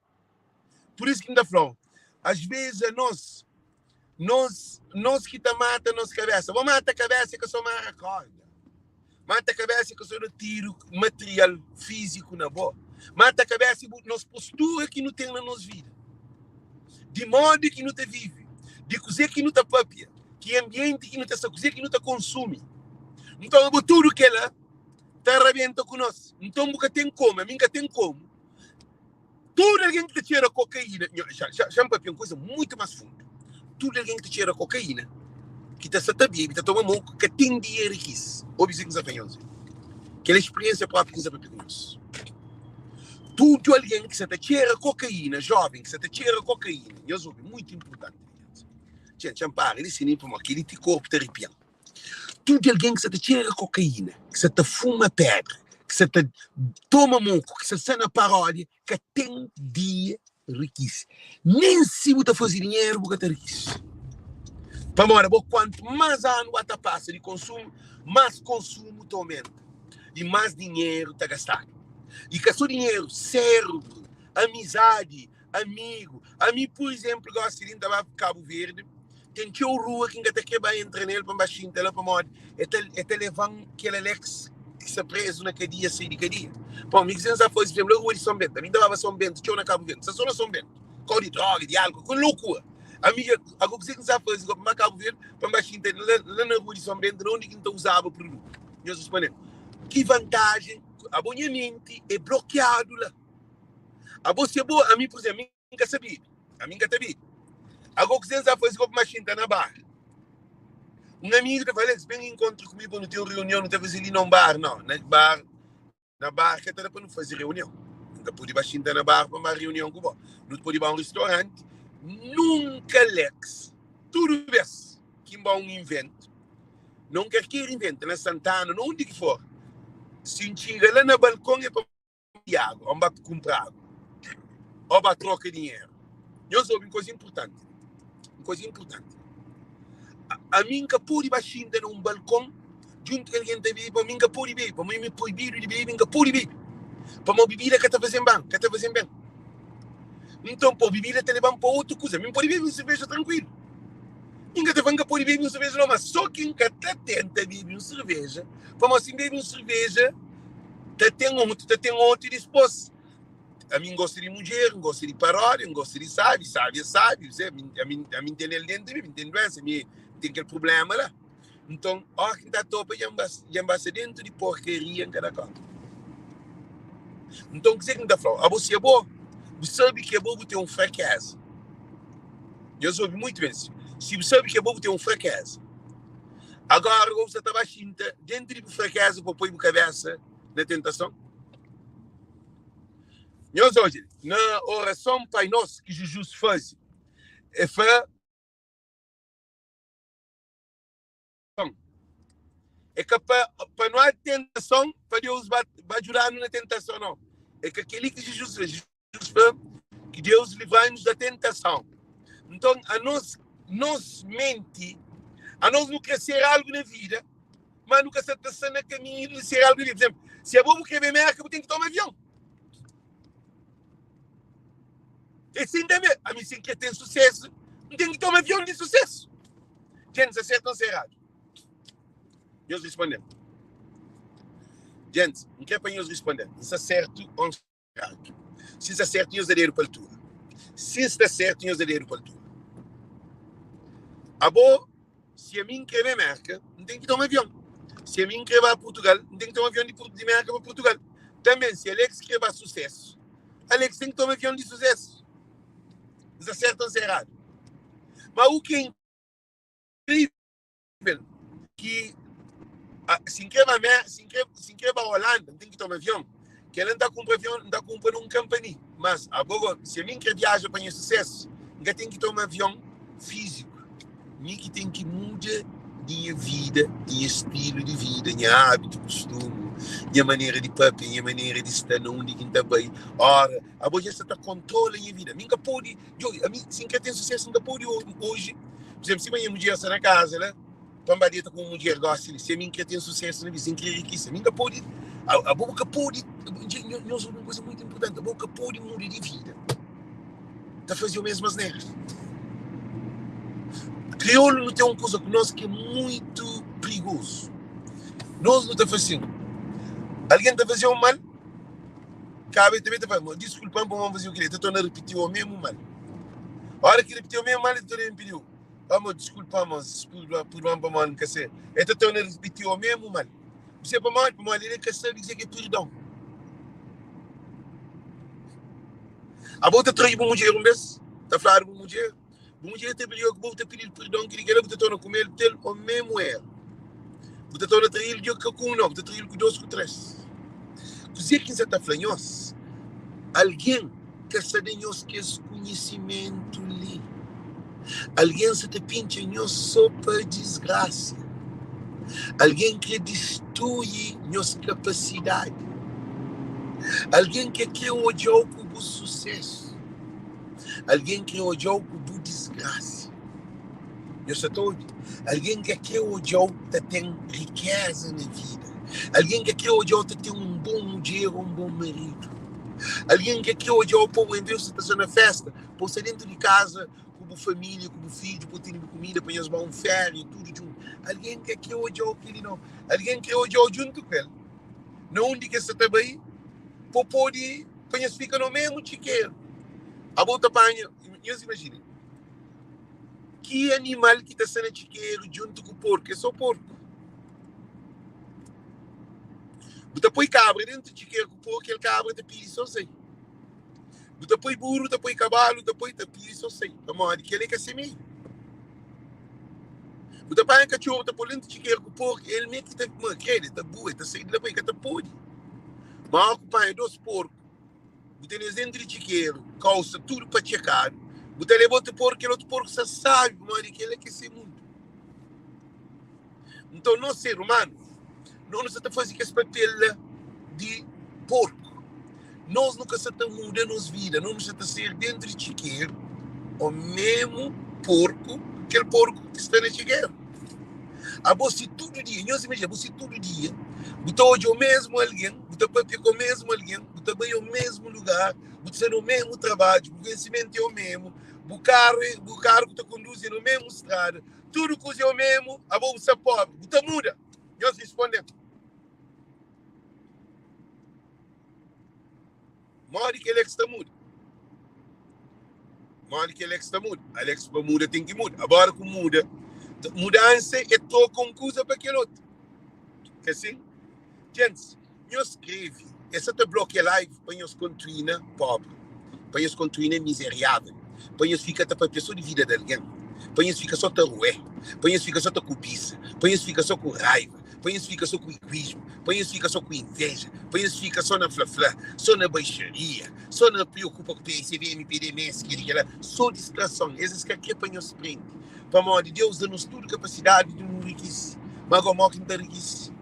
Pur isu ki N ta fla-u, as vezes anos, nos, nos ki ta mata nos kabesa. Bo mata kabesa é ka so mara korda. Mata kabesa é ka so da tiru material físiku na bo. Mata kabesa é bu, nos postura ki nu ten na nos vida. Di modi ki nu ta vive, di kuzê ki nu ta papia, ki anbienti ki nu ta sta, kuzê ki nu ta konsumi. Nton, abo tudu kela ta rabenta ku nos. Nton bu ka ten komu, ami N ka ten komu. Tudu algen ki ta txera kokaína, nho, xa, xa, xa N papia un kuza mutu más fundu. Tudu algen ki ta txera kokaína, ki ta sta ta bebe, ta toma moku, ka ten dia rikis. Obi kuzê ki N sta fla nhos. Kel é spiriénsia própi ki N sta papia ku nhos. Tudu algen ki sta ta txera kokaína, jóven ki sta ta txera kokaína, nhos obi, mutu inpurtanti. Txen, txen para li sinin pamodi kel-li ti korpu ta ripia-m. Tudu algen ki sa ta txera kokaína, ki sa ta fuma pedra, ki sa ta toma moku, ki sa sta na paródia, ka ten dia rikise. Nen si bu ta faze dinheru, bu ka ta rikise. Pamodi abo, kuantu más anu ba ta pasa di konsumu, más konsumu ta omenta i más dinheru ta gastadu. I ka so dinheru, sérbru, amizadi, amigu. Ami, pur izénplu, gósi li N ta ba Kabu Verdi, ten txeu rua ki N ka ta krê ba entra nel pa N ba xinta la pamodi e ta e ta leva-m kel Alex ki sta prézu na kadia sai di kadia. Pamodi mi ki sen sa faze, pur izénplu, la rua di Son Bentu, ami N ta baba Son Bentu txeu na Kabu Verdi, N sta so na Son Bentu, kau di droga, di álkol, ku lokura. Ami dja, ago kuzê ki N sa faze go pa N ba Kabu Verdi pa N ba xinta la la na rua di Son Bentu na undi ki N ta uzaba produtu? Nhos responde-m, ki vantajen? Abo nha menti é blokiadu la. Abo si abo, ami pur izénplu, ami N ka sa bebe, ami N ka ta bebe. Ago kuzê N sa faze gopi ma xinta na bar. Un amigu ta fla, Alex, ben inkontra ku mi pa nu ten un reunion, nu ta faze li na un bar. Nau, na bar, na bar ka ta da pa nu faze reunion. N ka pode ba xinta na bar pa N ba reunion ku bo. Nu pode ba un ristoranti. Nunka, Alex, tudu bes ki N ba un inventu, na un kalker inventu, na Santana, na undi ki for, si N txiga la na balkon é pa di agu, ô N ba kunpra agu, ô ba troka dinheru. Nhos obi un kuza inpurtanti, un kuza inpurtanti. Ami N ka pode ba xinta na un balkon djuntu ku algen ta bebe, pamodi mi N ka pode bebe, pamodi mi proibidu di bebe, N ka pode bebe, pamodi bibida ka ta faze-m ban, ka ta faze-m ben. Nton, pô, bibida ta leba-m pa otu kuza. Mi N pode bebe un serveja trankuilu. Mi N ka ta fla N ka pode bebe un serveja nau, ma sô ki N ka ta tenta bebe un serveja, pamodi si N bebe un serveja, ta ten otu, ta ten otu i dispôs. Ami N gosta di mudjer, N gosta di paródia, N gosta di sábi, sábi é sábi, ami, ami, ami N ten el déntu di mi, mi N ten duénsa, mi N ten kel prubléma la. Nton, óra ki N ta topa, dja N ba, dja N ba sta déntu di porkaria, N ka da kónta. Nton, kuzê ki N ta fla-u? Abo, si abo, bu sabe ki abo bu ten un frakéza. Nhos obi mutu ben. Si bu sabe ki abo bu ten un frakéza, Agora bu sa ta ba xinta dentu di bu frakeza pa poi bu kabesa na tentason? Nhos odja, na orason Pai Nos ki Jizus faze, el fla, É ka pa, pa nu há tentason, pa Deus ba, ba djuda-nu na tentason, não. É ka kel-li ki Jizus fla. Jizus fla ki Deus livra-nos da tentason. Nton, a nos, nos menti. Anos nu kre ser algu na vida, ma nu ka sa ta sta na kaminhu di ser algu na vida. Por exemplo, si abo bu kre bai Merka, bu ten ki toma avion. É sin tanbe. Ami si N kre ten susesu, N ten ki toma avion di susesu. Djentis, N sta sertu o N sta eradu? Nhos responde-m. Djentis, N kre pa nhos responde-m. N sta sertu o N sta eradu? Si N sta sertu, nhos da dedu pa altura. Si N sta sertu, nhos da dedu pa altura. Abo, si ami N kre bai Merka, N ten ki toma avion. Si ami N kre ba Purtugal, N ten ki toma avion di di Merka pa Purtugal. Tanben, si Alex kre ba Susesu, Alex ten ki toma avion di Susesu. N sta sertu o N sta eradu? Ma u ki é inkrivel ki si N kre ba Mer, si N kre, si N kre ba Holanda, N ten ki toma avion. Kela N ta kunpra avion, N ta kunpra nun kanpani. Mas abo go, si ami N kre viaja pa nha susesu, N ka ten ki toma avion fiziku. Mi ki ten ki muda di nha vida, di nha stilu di vida, nha abitu, kustumu, nha manera di papia, nha manera di sta na undi ki N ta bai. Ora, abo dja sta ta kontrola nha vida. Mi N ka pode, djobe, ami si N kre ten susesu N ka pode oji, pur izenplu, sima nha mudjer sta na kaza la, Pa N ba deta ku un mudjer gósi li, si ami N krê ten susésu na vida, si N krê rikisa, mi N ka pode. Abo bu ka pode. Nhos obi un kuza mutu inportanti, abo bu ka pode muda di vida ta faze omésmu asneras. Kriolu nu ten un kuza ku nos ki é mutu prigozu. Nos nu ta fla sin, algen ta faze-u mal, Kaba el tanbe ta fla, Mo, diskulpa-m pamodi N faze-u kel-li. El ta torna ripiti omésmu mal. Óra ki ripiti omésmu mal, el ta torna ben pidi-u. Pamodi, diskulpa-m, mos, purdua-m pamodi N ka se. El ta torna ripiti omésmu mal. Bu sabe pamodi? Pamodi el ka sabe kuzê ki é perdon. Abo ta trai bu mudjer un bês, ta fladu bu mudjer, bu mudjer ta briga ku bo, bu ta pidi-l perdon, ki di kel-la bu ta torna kume-l tel omésmu éru. Bu ta torna trai-l dja ka ku un, nau, bu ta trai-l ku dôs, ku três. Kuzê ki N sa ta fla nhos? Algen ka sta da nhos kes konhisimentu li. Algen sa ta pintxa nhos sô pa disgrasa. Algen krê distrui nhos kapasidadi. Algen ka krê odja-u ku bu susésu. Algen krê odja-u ku bu disgrasa. Nhos sa ta obi? Algen ka krê odja-u ta ten rikéza na vida. Algen ka krê odja-u ta ten un bon mudjer ô un bon maridu. Algen ka krê odja-u pa-u, envês di bu sta na fésta, pa bu sta déntu di kaza ku bu família, ku bu fidju, pa bu tene bu kumida, pa nhos ba un féria tudu djuntu. Algen ka krê odja-u kel-li nau. Algen krê odja-u djuntu ku el, na undi ki es sta ta bai, pa bu pode, pa nhos fika na mésmu txikeru. Abo ta panha, nhos imajina, ki animal ki ta sta na txikeru djuntu ku porku? É sô porku. Bu ta poi kabra dentu txikeru ku porku, kel kabra ta pidi sô sai. Bu ta poi buru, ta poi kabalu, ta poi, ta pidi sô sai. Pamodi kel-li é ka se meiu. Bu ta panha katxoru, ta pô-l dentu txikeru ku porku, el mê ki ta, ma krede, ta bua, el ta sai di la pa el ka ta pode. Ma óra ku panha dos porku, bu tene es dentu di txikeru, kausa tudu pa txekadu, bu ta leba otu porku, kel otu porku sta sabi pamodi kel-la ki é se mundu. Nton, nos ser umanu, nos nu sta ta faze kes papel la di porku. Nos nu ka sta ta muda nos vida, nos nu sta ta ser dentu di txikeru ô memu porku, kel porku ki sta na txikeru. Abo si tudu dia, nhos imajina, abo si tudu dia bu ta odja o mesmu algen, bu ta papia ku o mesmu algen, bu ta bai o mesmu lugar, bu ta sta na o mesmu trabadju, bu vensimentu é o mesmu, bu karu, bu karu ku ta konduzi é na o mesmu strada, Tudu kuza é o memu, abo bu sta pobri, bu ta muda? Nhos risponde-m, Modi ki Alex ta muda? Modi ki Alex ta muda? Alex pa muda ten ki muda. Agora ku muda, mudansa é troka un kuza pa kel otu. Ka sin? Djentis, nhos skreve, es sa ta blokia live pa nhos kontuina pobri, pa nhos kontuina mizeriavel, pa nhos fika ta papia so di vida di algen, pa nhos fika so ta ruê, pa nhos fika so ta kubisa, pa nhos fika so ku raiva, pa nhos fika so ku iguismu, pa nhos fika so ku inveja, pa nhos fika so na fla-fla, so na baixaria, so na priokupa ku PSB, mpd, mes, kel-li, kel-la, so distrason. Es es ka kre pa nhos prende, pamodi Deus da nos tudu kapasidadi di nu rikise. Má gosi, modi ki nu ta rikise?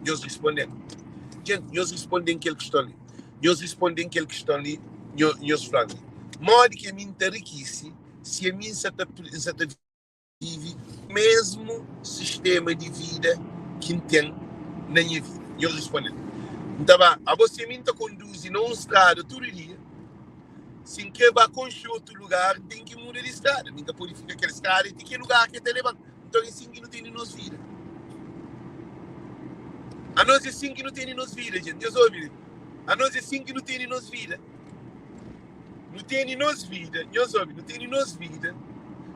Nhos responde-m. Djenti, nhos responde-m kel kiston li. Nhos responde-m kel kiston li, nhos fla-m li, Modi ki ami N ta rikise si ami N sa ta, N sa ta vive? mésmu sistéma di vida ki N ten na nha vida. Nhos responde-m, N ta ba. Abo si ami N ta konduzi na un strada tudu dia, si N krê ba konxe otu lugar, N ten ki muda di strada. Mi N ka pode fika kel strada ti kel lugar ki el ta leba-m. Nton, é sin ki nu tene nos vida. Anos é sin ki nu tene nos vida, jenti. Nhos obi li. Anos é sin ki nu tene nos vida. Nu tene nos vida, nhos obi, nu tene nos vida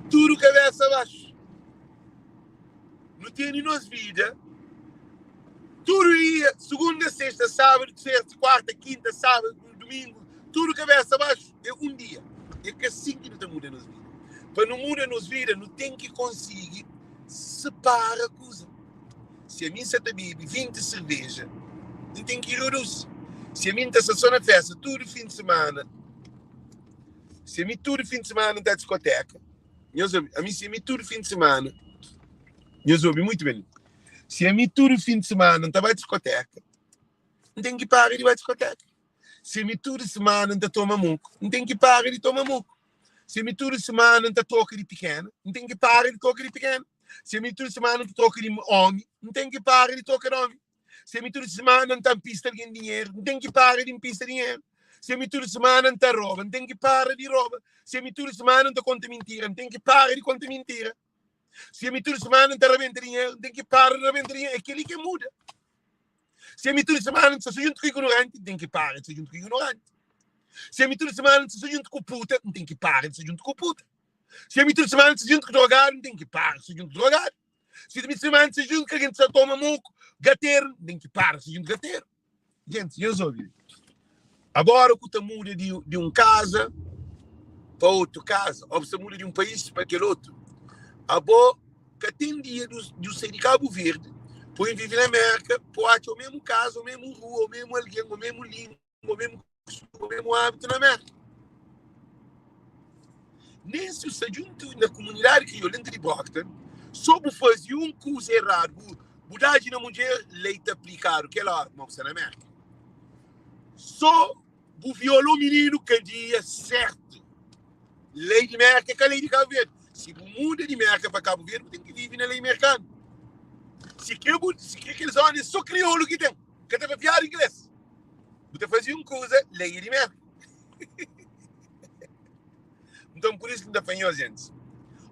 tudu kabésa baxu. Nu tene nos vida tudu dia, sugunda, sexta, sábadu, tersa, kuarta, kinta, sábadu, dumingu, tudu kabésa baxu. É un dia. É ka sin ki nu ta muda nos vida. Pa nu muda nos vida, nu ten ki konsigi separa kuza. Si ami N sa ta bebe 20 serveja, N ten ki reduzi. Si ami N ta sta so na festa tudu fin di semana, si ami tudu fin di semana N ta diskoteka, nhos obi, ami si ami tudu fin di semana, nhos obi muitu ben, si ami tudu fin di semana N ta bai diskoteka, N ten ki para di bai diskoteka. Si ami tudu semana N ta toma muku, N ten ki para di toma muku. Si ami tudu semana N ta troka di pikena, N ten ki para di troka di pikena. Si ami tudu semana N ta troka di omi, N ten ki para di troka di omi. Si ami tudu semana N ta npista algen dinheru, N ten ki para di npista dinheru. Si ami tudu semana N ta roba, N ten ki para di roba. Si ami tudu semana N ta konta mintira, N ten ki para di konta mintira. Si ami tudu semana N ta rabenta dinheru, N ten ki para di rabenta dinheru. É kel-li ki é muda. Si ami tudu semana N ta sta djuntu ku ignoranti, N ten ki para di sta djuntu ku ignoranti. Si ami tudu semana N ta sta djuntu ku puta, N ten ki para di sta djuntu ku puta. Si ami tudu semana N ta sta djuntu ku drogadu, N ten ki para di sta djuntu ku drogadu. Si ami tudu semana N ta sta djuntu ku algen ki ta toma moku, gateru, N ten ki para di sta djuntu ku gateru. Gente, nhos obi. Agora ku ta muda di, di un kaza pa otu kaza, ou bu ta muda di un país pa kel otu, abo ka ten dia di bu sai di Kabu Verdi pa bu vive na Merka, pa bu atxa o mesmu kaza, o mesmu rua, o mesmu algen, o mesmu lingua, o mesmu kustumu, o mesmu abitu na Merka. Nen si bu sta djuntu na kumunidadi kriolu dentu di Brockton, so bu faze un kuza eradu, bu bu dadji na mudjer, lei ta aplikadu kel ora, ma bu sta na Merka. So bu viola un mininu kadia sertu. Lei di Merka é ka lei di Kabu Verdi. Si bu muda di Merka pa Kabu Verdi, bu ten ki vive na lei merkanu. Si kre bu si kre kel zona é so kriolu ki ten, ka ta papiadu ingles. Bu ta faze un kuza, lei é di Merka. Nton, pur isu ki N ta fla nhos, gentis,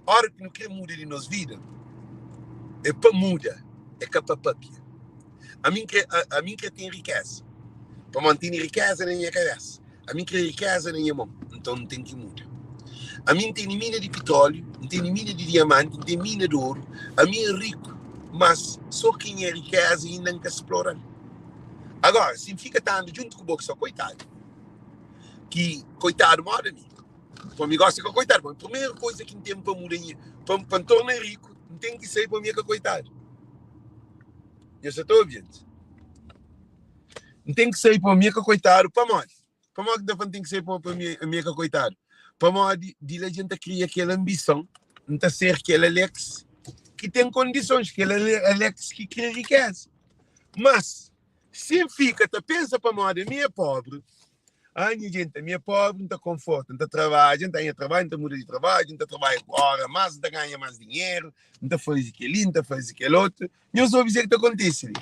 óra ki nu krê muda di nos vida, é pa muda, é ka pa pâpia. Ami N krê, ami N krê ten rikéza, pamodi N tene rikéza na nha kabésa. Ami N krê rikéza na nha mon, nton N ten ki muda. Ami N tene mina di pitróliu, N tene mina di diamanti, N ten mina di oru, ami é riku, mas sô ki nha rikéza inda N ka splora-l. Agóra, si N fika ta anda djuntu ku bo ki sta koitadu, ki koitadu moda mi pa mi gosta ka koitadu pa primeru koisa ki n ten pa muda nha pa pa n torna riku n ten ki sai pa mi é ka koitadu nhos sa ta obi gente n ten ki sai pa mi é ka koitadu pamodi pamodi ki n ta fla n ten ki sai pa pa mi mi é ka koitadu pamodi di la dja n ta kria kel ambison n ta ser kel Alex ki ten kondisons kel Alex ki kre rikeza mas Si N fika ta pensa pamodi ami é pobri, ah nha jenti, ami é pobri, N ta konforta, N ta trabadja, N ta ganha trabadju, N ta muda di trabadju, N ta trabadja ku óra más, N ta ganha más dinheru, N ta faze kel-li, N ta faze kel otu. Nhos obi kuzê ki ta kontise li?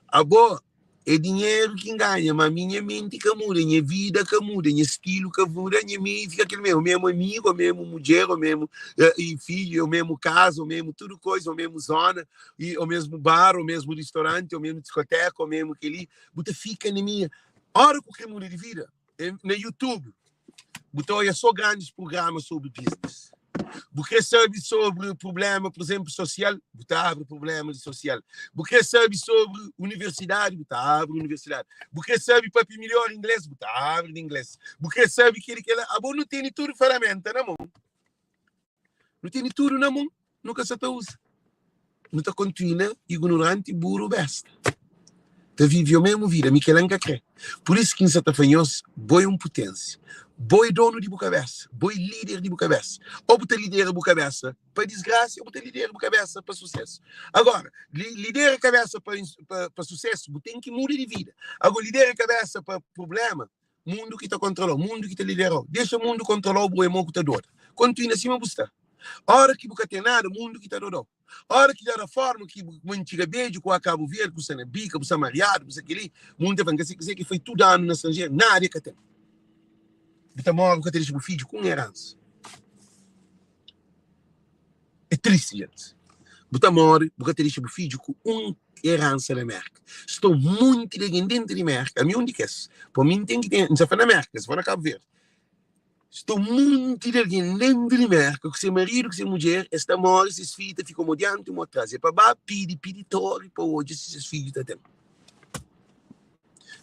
Abo É dinheru ki N ganha, ma mi nha menti ka muda, nha vida ka muda, nha stilu ka muda, nha mi fika kel memu, memu amigu, o memu mudjer, o memu e fidju, o memu kaza, o memu tudu koisa, o memu zona, e o mesmu bar, o mesmu ristoranti, o memu diskoteka, o memu keli, bu ta fika na minha. Ora ku kre muda di vida, na YouTube, Bu ta odja sô grandis prugrama sobri biznis. Bu krê sabe sobri prubléma, pur izénplu, sosial, bu ta abri prubléma di sosial. Bu krê sabe sobri universidadi, bu ta abri universidadi. Bu krê sabe papia midjór inglês, bu ta abri di inglês. Bu krê sabe kel-li, kel-la. Abo nu tene tudu feraménta na mon. Nu tene tudu na mon, nu ka sa ta uza. Nu ta kontinua ignoranti, buru, besta. Ta vive omesmu vida. Mi kela N ka kre. Pur isu ki N sa ta fla nhos, bo é un putensia. Bo é donu di bu kabesa. Bo é lider di bu kabesa. Ô bu ta lidera bu kabesa pa disgrasia ô bu ta lidera bu kabesa pa susesu. Agora, lidera kabesa pa susesu, bu ten ki muda di vida. Agora, lidera kabesa pa prublema, Mundu ki ta kontrola-u, mundu ki ta lidera-u. Dexa mundu kontrola-u, bu é mo ku ta doda. Kontinua sima bu sta. Ora ki bu ka ten nada, mundu ki ta dodau. Ora ki da forma ki bu man txiga bedju ku a Kabu Verdi, bu sta na bika, bu sta mariadu, bu sta keli, mundu ta fla, N ka si kuzê ki foi tudu anu na stranjeru, nada e ka ten. Bu ta móre, bu ka ta dexa bu fidju ku un eransa. É tristi, gentis. Bu ta móre, bu ka ta dexa bu fidju ku un eransa na Mérka. Sta un monti di algen déntu di Mérka, ami é un di kes. Pa mi, N ten ki ten, N sta fla na Mérka, N sta fla na Kabu Verdi. Sta un monti di algen déntu di Mérka ku se maridu ku se mudjer, es ta móre, ses fidju ta fika mo dianti mo tras. É pa ba pidi piditori pa odja si ses fidju ta ten.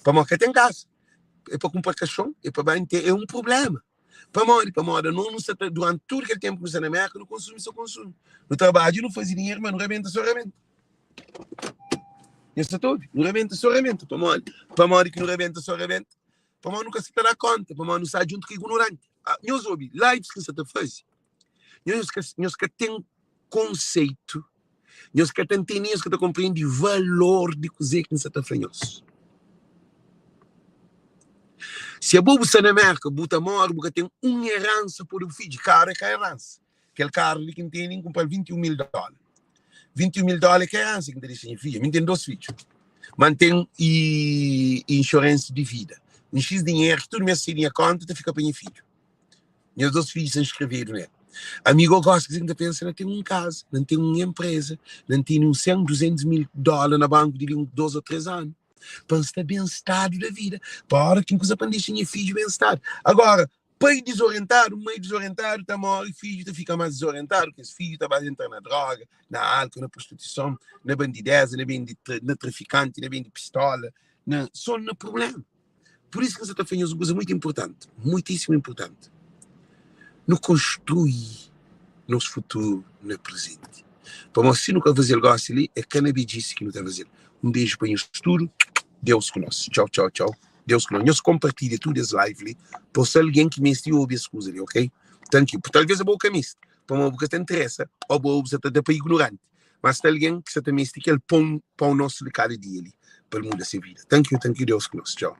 Pamodi ka ten kasa, é pa kunpra kaxon, é pa ba é un prubléma. Pamodi? Pamodi anos nu sta ta, duranti tudu kel ténpu ki nu sta na Mérka, nu konsumi so konsumi. Nu trabadja, nu faze dinheru, ma nu rabenta so rabenta. Nhos sta ta obi? Nu rabenta so rabenta. Pamodi? Pamodi ki nu rabenta so rabenta? Pamodi nu ka sta ta da konta, pamodi nu sta djuntu ku ignoranti. Ah, nhos obi, lives ki N sta ta faze, nhos ka, nhos ka ten konseitu, nhos ka ta ntende, nhos ka ta konprende valor di kuzê ki N sta ta fla nhos. Si abo bu sta na Merka, bu ta móre, bu ka ten un eransa pa da bu fidju. Karu é ka eransa. Kel karu li ki N tene, N kunpra-l 21 mil dóla. 21 mil dóla é ka eransa ki N ta dexa nha fidju. Ami N ten dôs fidju. Ma N ten insurance di vida. Un xis dinheru ki tudu mês sai di nha kónta ta fika pa nha fidju. Nhas dôs fidju sta inskrevedu nel. Ami go gosi kuzê ki N ta pensa na ten un kaza, na N ten un enpreza, na N tene un 100, 200 mil dóla na banku di li un dôs ô três anu. Pa N sta ben stadu da vida. Pa óra ki N kuza pa N dexa nha fidju ben stadu. Agora, pai dizorientadu, mai dizorientadu ta móre, fidju ta fika más dizorientadu, kes fidju ta ba entra na droga, na álkol, na prostituison, na bandidéza, na bende, na trafikanti, na bende pistola, na, sô na prubléma. Pur isu ki N sa ta fla nhos un kuza mutu inportanti, muitísimu inportanti. Nu konstrui nos futuru na prezenti. Pamodi si nu ka faze-l gósi li, é ka na bedjisi ki nu ta faze-l. Un beju pa nhos tudu. Deus ku nos. Txau, txau, txau. Deus ku nos. Nhos konpartilha tudu es live li pa osa algen ki meste obi es kuza li, ok? Thank you. Talvês abo ka meste, pamodi bu ka ta interesa ô bo bu sa ta da pa ignoranti. Mas sta algen ki sa ta meste kel pon, pon nosu di kada dia li pa el muda se vida. Thank you, thank you. Deus ku nos. Txau.